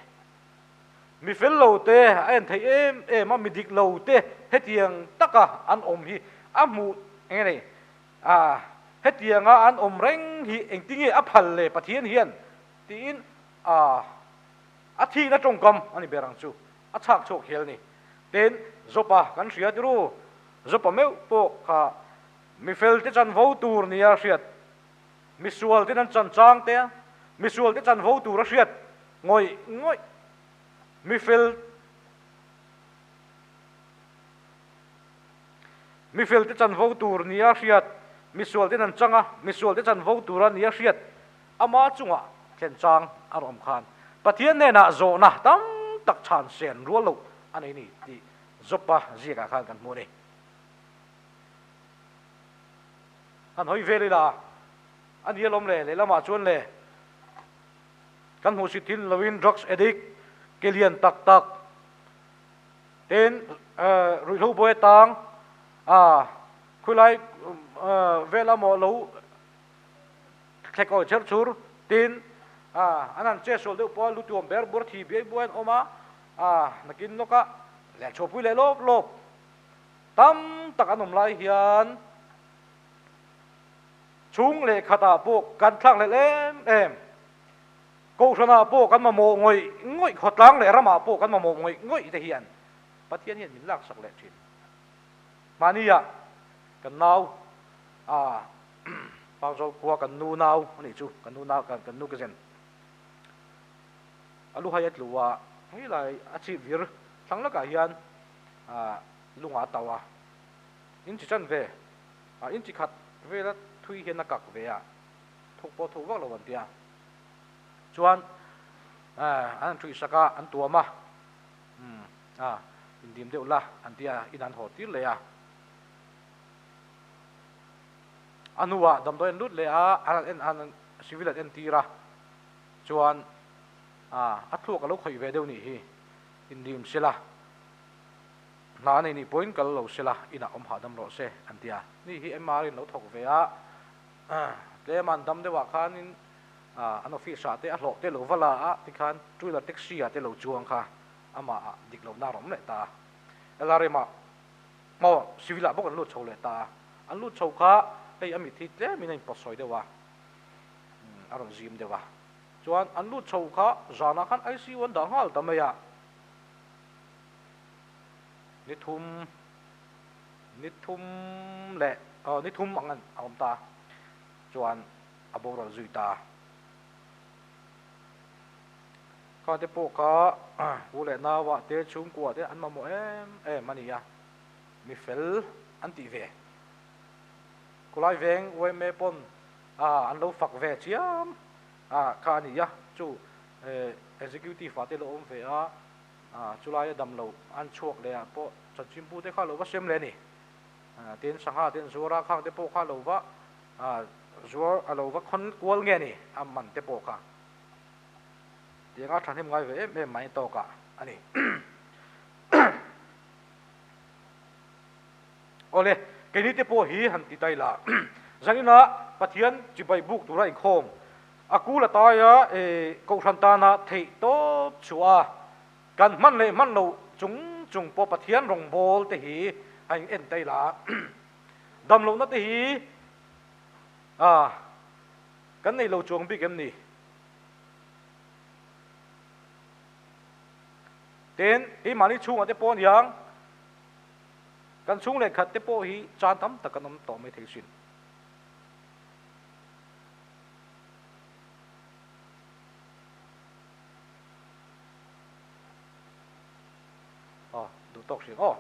Mi fel lo te a en thei em em a, mi dik lo te hetiang taka an awm hi a hmuh enge nei? A, hetianga an awm reng hi engtinge a phal le Pathian hian? tiin a a thihna tawngkam a ni ber ang chu, a chhak chhuak hial ni. Tin, Jopa kan hria tiru, Jopa meuh pawh kha mi felte chanvo tur nia hriat, mi sualten an chan chang te a, mi sualte chanvo tur a hriat ngawih ngawih, mi fel, mi felte chanvo tur nia hriat, mi sualten an chang a, mi sualte chanvo tura nia hriat, Ama chungah thlen chang a rawh awm khan Pathian hnenah zawhna tam tak chhan sen rual loh a nei ni tih Jopa ziakah khan kan hmu a ni. Han hawi vel ila a ni alawm le, lehlamah chuan le kan hmuhsit thin loin drugs addict ke lian tak tak ten ruihhlo buai atang khawilai vela maw lo Thlek awi cher chur tin an han che sual deuh pawh a lu tuam ber bur thi biai buai an awm a, nakin lawka leh chhuahpui leh lawp lawp tam tak an awm lai hian chhung leh khatah pawh kan thlak hlelh em em, kohhranah pawh kan mamawh ngawih ngawih, khawtlang leh ramah pawh kan mamawh ngawih ngawih te hian Pathian hian min laksak leh thin. Mahnia kan nau a Pangzawl khua kan nu nau a nih chu, kan nu nau kan nu ka zen. A lu hai a tlu a, hei lai a chhip vir thlang lakah hian lungah a tauh a, in chi chan ve, in chi khat vela thui hian a kak ve a, thuk pawh thuk vak lo an tia. Chuan an han thuih sak a, an tuam a, indim deuh la an tia, in an haw tir leh a. A hnuah damdawi an lut leh a, an en an civil an entir a, chuan a thluak a lo khawih ve deuh nih hi, indim sela, hna a nei nih pawhin kal lo sela, inah awm hahdam rawh se an ti a. Ni hi MR in lo thawk ve a, tlem an dam deuhah khanin an office ah te a hlawh te lo va la a, tikhan two wheeler taxi ah te lo chuang kha amah dik lohna a rawn awm leh ta a, LRM ah Maw civil ah bawk an lut chho leh ta a, an lut chho kha hei a mit hi tlemin a inpawtsawi deuh a, a rawn zim deuh a, chuan an lut chho kha zanah khan ICU an dah nghal ta mai a, ni thum ni thum leh aw ni thum ang a awm ta, chuan a boral zui ta. Kha te pawh kha u leh nauah te chhungkuah te an mamawh em em a ni a, mi fel an tih ve. Khawlai veng yma pawn an lo fak ve chiam kha a ni a, chu executive ah te lo awm ve a, chulaia dam lo an chhuak leh ah pawh chanchinbu te kha lo va sem leh a ni. Tin, sangha te an zuar a, khang te pawh kha lo va zuar a lo va khawn kual nge a ni, a man te pawh kha. Tianga thahnem ngai ve em em mai tawkah a ni. Awle, keini te pawh hi han ti tai la. Zaninah Pathian chibai buk tura inkhawm a kul a taia Kohhran tana theih tawp chhuah a, kan hman leh hman lo chung chung pawh Pathian rawngbâwl te hi a in en tai la. Damlohna te hi kan nei lo chuang bik em ni? Tin, keimahni chhungah te pawh a ni ang, kan chhung leh khat te pawh hi chan tam tak an awm tawh mai thei sin. Aw, duh tawk hriat aw.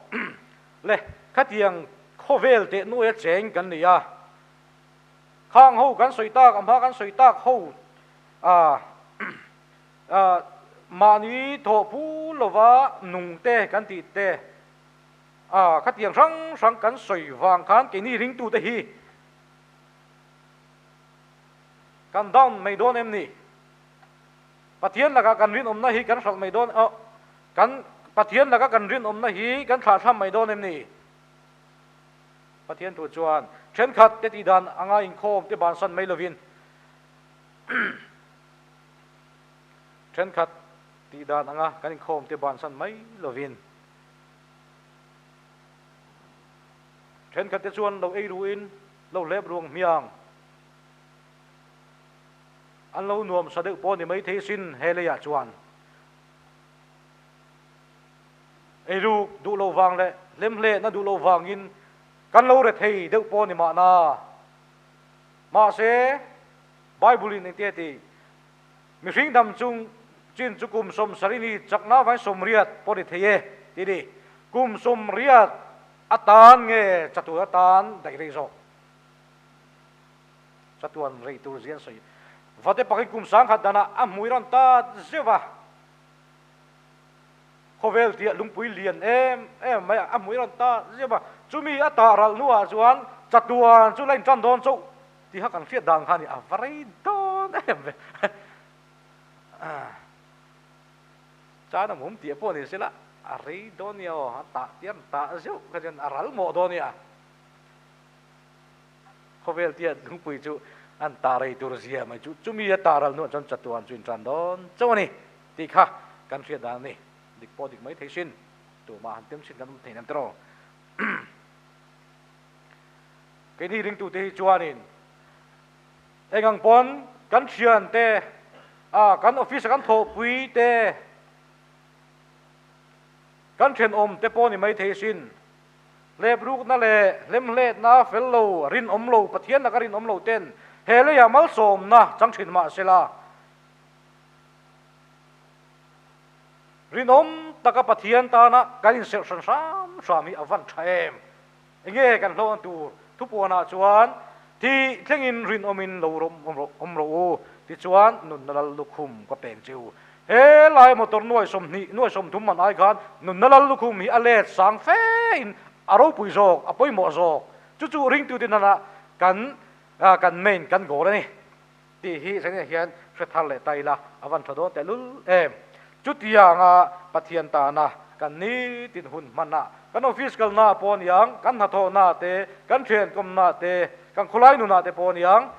Le, khatiang khawvel teh nuaia cheng kan ni a, Khang ho kan sawi tak, a hma kan sawi tak ho ah ah. Mahni thawh phu lova nung te kan tih te, a khatiang hrang hrang kan sawi vang khan keini ringtute hi kan down mai dawn em ni? Pathian lakah kan rinawmna hi kan hralh mai dawn aw, kan Pathian laka kan rinawmna hi kan thlahthlam mai dawn em ni? Pathian thu chuan thenkhat te tihdan anga inkhawm te bansan mai lovin Thenkhat tih dan anga kan inkhawm te bansan mai lovin thenkhat te chuan lo ei ruin lo hlep ruang hmiang an lo nuam sa deuh pawh ni mai thei sin he leiah chuan ei ruk duh lo vang leh hlemhlehna duh lo vangin kan lo re thei deuh pawh ni mahna mahse Bible in engtia ti Mihring dam chung chin chu kum 70 ni chakna vain 80 pawh ni thei e ti ni. Kum 80 atan nge chatuan atan daih rei zawk. Chatuan rei tur zian sawi. Vate pakin kum 1000 danah a hmui rawn tat zeuh a. Khawvel tiah lungpui lian em em mai a hmui rawn tat zeuh a. Chumi a tah ralh hnuah chuan chatuan chu la intan dawn chauh. Tiha kan hriat dan kha ni a va rei dawn em ve. Chan a mum tih pawh ni sela a rei dawn nia aw, a tah tiam tah zeuh kha chuan a ral mawh dawn nia. Khawvel tia lungpui chu an tah rei tur zia mai chu chumi a tah ral hnuah chuan chatuan chu intan dawn chauh a ni tih kha kan hriat dan a ni. Dik pawh dik mai thei sin, tumah han tem sin kan awm thei nem tiraw. Keini ringtute hi chuanin eng ang pawn kan thiante, a kan office a kan thawhpui te, kan thenawm te pawh ni mai thei sin, hleprukna leh hlemhletna fel lo, rinawm lo, Pathian laka rinawm lo ten he leiah malsawmna chang thin mah sela, rinawm taka Pathian tana kan inserh hran hram hram hi a van tha em? Enge kan hlawh tur thupuanah chuan thi thlengin rinawmin lo awm rawh u, tichuan nunna lal lukhum ka peng che u. He lai motor nuai 20 nuai 30 man ai khan nunna lal lukhum hi a let sang fe in a ropui zawk, a pawimawh zawk. Chu chu ringtute nana kan kan main kan goal a ni tih hi zaniah hian hre thar leh ta ila a van tha dawn tehlul em. Chutianga Pathian tana kan nitin hun hmanah, kan office kalna pawh aniang, kan hnathawhna te, kan thiankawmna te, kan khawlai nunah te pawh aniang,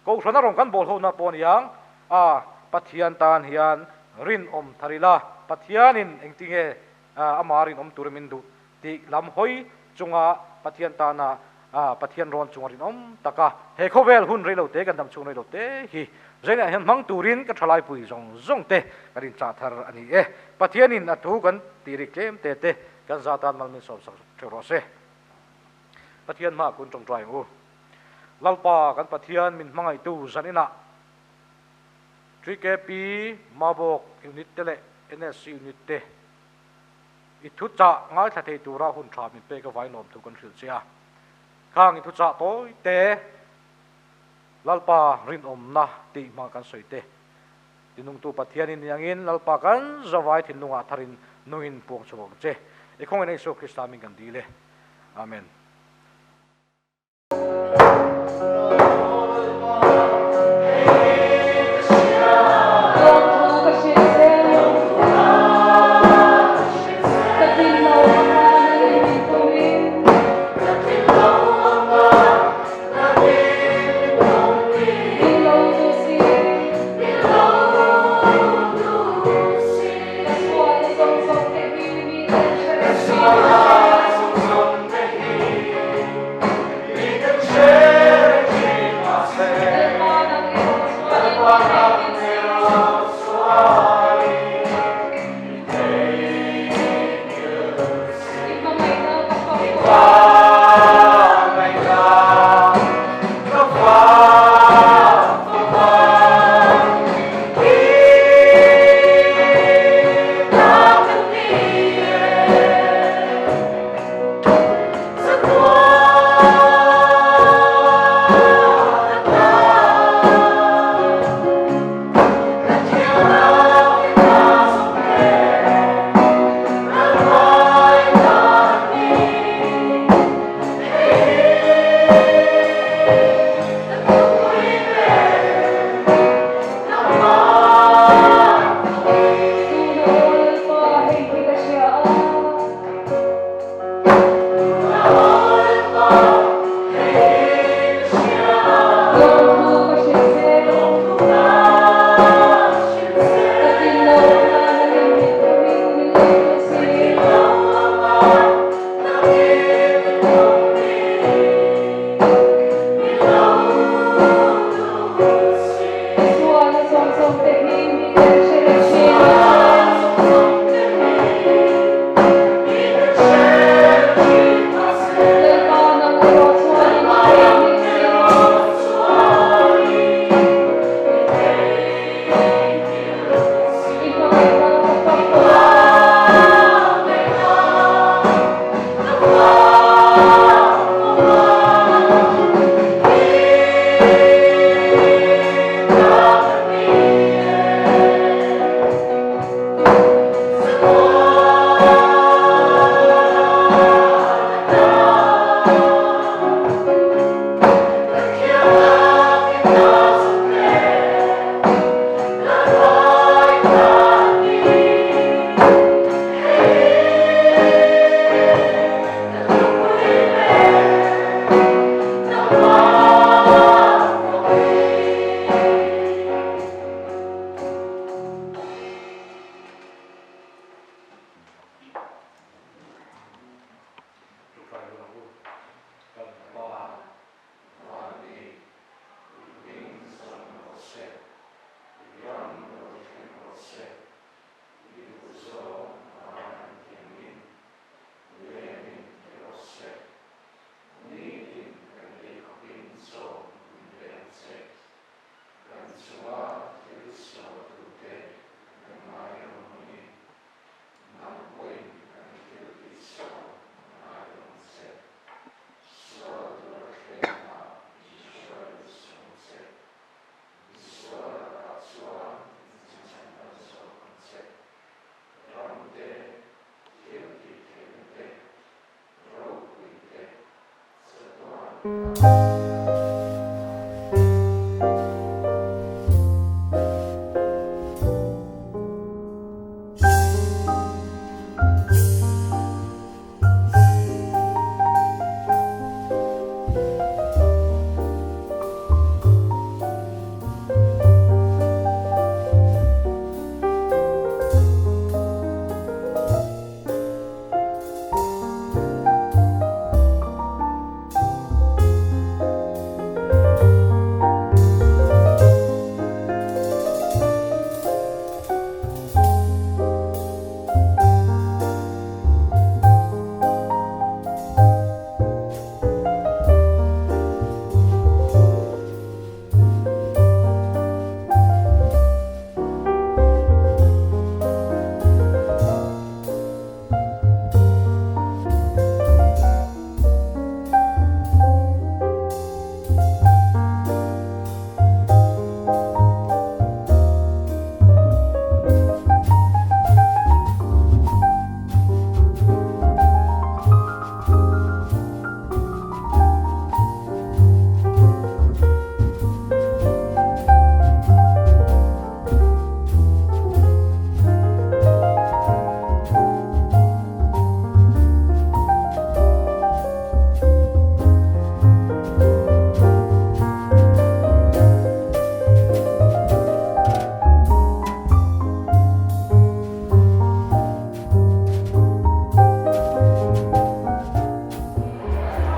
kohhrana rawn kan bawlhawhna pawh aniang, a Pathian tan hian rinawm thar ila, Pathianin engtinge amah rinawm tur min duh tih lam hawi chunga Pathian tana Pathian rawn chunga rinawm taka he khawvel hun reilo te kan dam chhung reilo te hi zengah hian hmang turin ka thalaipui zawng zawng te kan inchah thar a ni e. Pathianin a thu kan tih rik tlem te te kan za tan mal min sawm sak theuh rawh se. Pathian hmaah kun tawngtai ang u. Lalpa kan Pathian min hmangaihtu zan inah TKP Mabawk Unit te leh NSC Unit te I thuchah ngaithla thei tura hun tha min pek avangin lawmthu kan hrilh che a. Khang i thuchah tawi te, Lalpa rinawmna tih hmang kan sawi te, tinungtu Pathianin ni angin Lalpa kan zavai thinlungah tharin nungin puang chhuak ang che. I khawngaihna Isua Krista min kan dil e. Amen.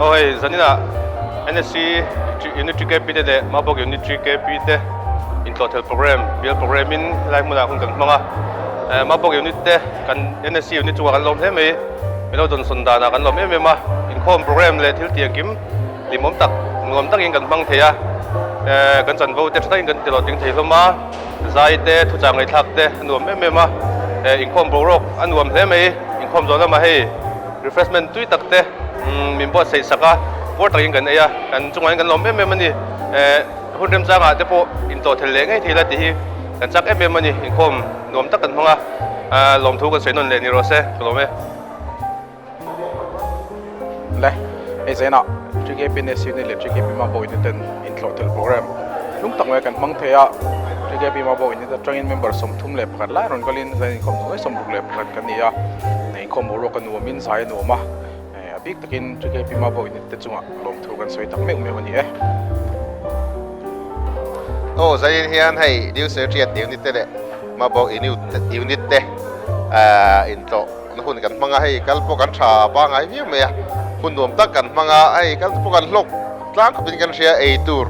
Aw hei zaninah NSC Unit 3 KP te leh Mabawk Unit 3 KP te intlawhthel program bial program in helai hmunah hun kan hmang a Mabawk Unit te kan NSC Unit chungah kan lawm hle mai milo dawnsawn danah kan lawm em em a inkhawm program leh thil tih engkim hlimawm tak nuam takin kan hmang thei a kan chanvo te tha takin kan ti hlawhtling thei hlawm a zai te thuchah ngaihthlak te a nuam em em a inkhawm boruak a nuam hle mai inkhawm zawh lamah hei refreshment tui tak te min buatsaih sak a puar takin kan ei a kan chungah hian kan lawm em em a ni hun remchangah te pawh intlawhthel leh ngei thei la tih hi kan chak em em a ni inkhawm nuam tak kan hmang a lawmthu kan sawi nawn leh ni rawh se ka lawm e. Le hei zainah TKP NSC unit leh TKP Mabo unit ten intlawhthel program hlung tak mai kan hmang thei a TKP Mabo unit atangin member 31 lai rawn kalin zain inkhawm nuam mai 61 kan ni a inkhawm boruak a nuamin zai a nuam a a bik takin TKP Mabo unit te chungah lawmthu kan sawi tak meuh meuh a ni e. Aw zain hian hei New Secretariat unit te leh Mabo unit te intlawh Na hun kan hmang a, hei kal pawh kan tha pangai viau mai a, hun nuam tak kan hmang a, hei kal pawh kan hlawk tlang khawpin kan hria ei tur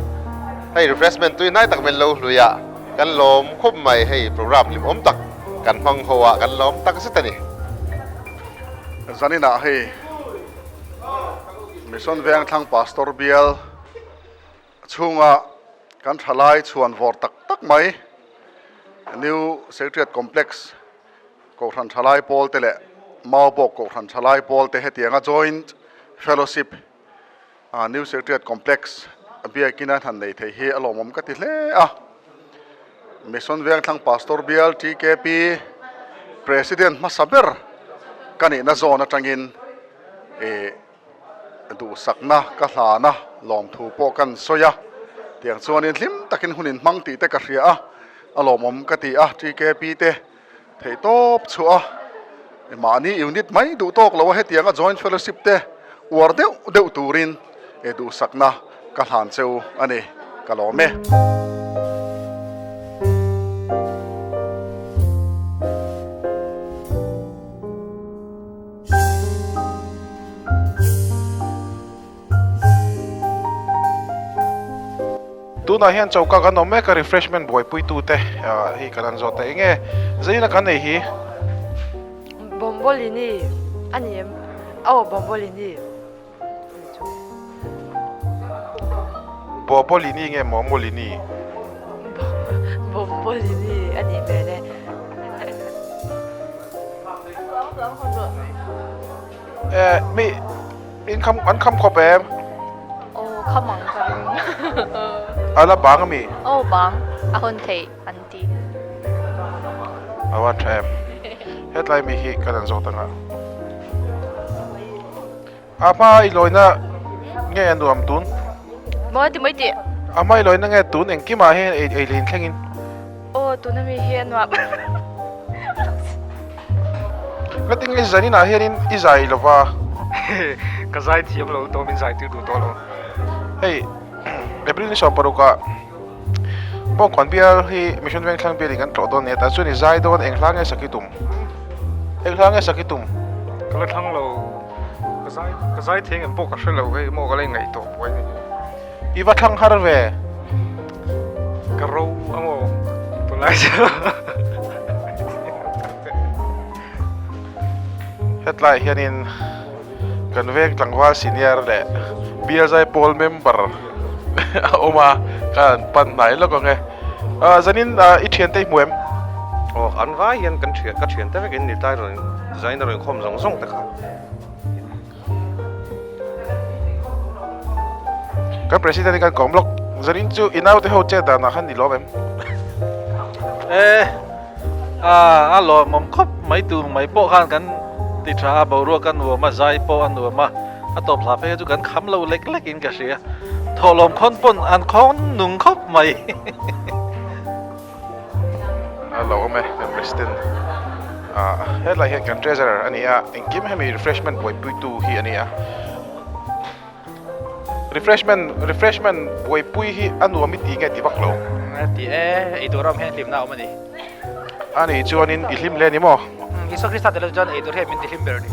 hei refreshment tui hnai tak men lo hlui a, kan lawm khawp mai hei program hlimawm tak kan hmang ho a, kan lawm tak zet a ni. Zaninah hei Mission Vengthlang Pastor bial chhunga kan thalai chhuan vawr tak tak mai New Secretariat Complex Kohhran Thalai Pawl te leh Maubawk Kohhran Thalai Pawl te hetianga Joint Fellowship New Secretariat Complex biakin an han nei thei hi a lawmawm ka ti hle a. Mission Vengthlang Pastor Bial TKP President hmasa ber ka nihna zawn atangin ih duhsakna ka hlan a, lawmthu pawh kan sawi a, tiang chuanin hlim takin hun inhmang tih te ka hria a, a lawmawm ka ti a, TKP te theih tawp chhuah a, mahni unit mai duh tawk lo a hetianga joint fellowship te uar deuh deuh turin duhsakna ka hlan cheu a ni, ka lawm e. Tunah hian choka kan awm mek a refreshment buaipui tute hi kan han zawt ta eng nge zaina kan nei hi. Bombolini a ni em? Aw Bombolini. Bobolini nge Momolini? Bombolini a nih hmel e. Eh mi in kham an kham khawp em? Aw kham ang ka ring. A la bang ami? Aw bang a hawn theih an ti. A van tha em? Hetlai mi hi kan an zawt anga. A hma i lawina Nge a nuam tun? Maw ti mai tih. A hmai lawina nge tun engkimah hian ei ei leh inthlengin? Aw tuna mi hi a nuam. Ngatinge zaninah hianin i zai lova? Ka zai thiam lo tawh min zai tir duh tawh lo. Hei April ni 16 ah Bawngkawn bial hi Mission Vengthlang bialin kan tlawh dawn nia tah chuan i zai dawn eng hla nge sak i tum? Eng hla nge sak i tum? Ka la thlang lo ka zai ka zai thei ngem pawh ka hre lo hei maw ka la ingaihtuah buai ni. I va thlang har ve. Ka ro a maw tunlai chu. Hetlaiah hianin kan veng tlangval senior leh bial zaipawl member a awm a ka han pan hnai lawk ang e. Ah zanin ah i thiante i hmu em? Aw an vai hian kan thian ka thiante vek in ni tlai rawn zain a rawn khawm zawng zawng te kha. Kan president hi kan kawm lawk zanin chu i naute ho chet danah khan ni lawm em? E a a lawmawm khawp mai tur mai pawh khan kan ti tha a boruak a nuam a zai pawh a nuam a a tawp hla phei chu kan kham lo lek lek in ka hria thawhlawm khawn pawn an khawn nung khawp mai. A lo awm e kan president ah hetlai hian kan treasurer a ni a engkim hemi refreshment buaipuitu hi a ni a refreshment refreshment buaipui hi a nuam i ti nge ti vak lo. A ti e eitur a awm hian hlimna a awm a ni. A nih chuanin i hlim hle a ni maw? Isua Krista tel chuan eitur hian min ti hlim ber a ni.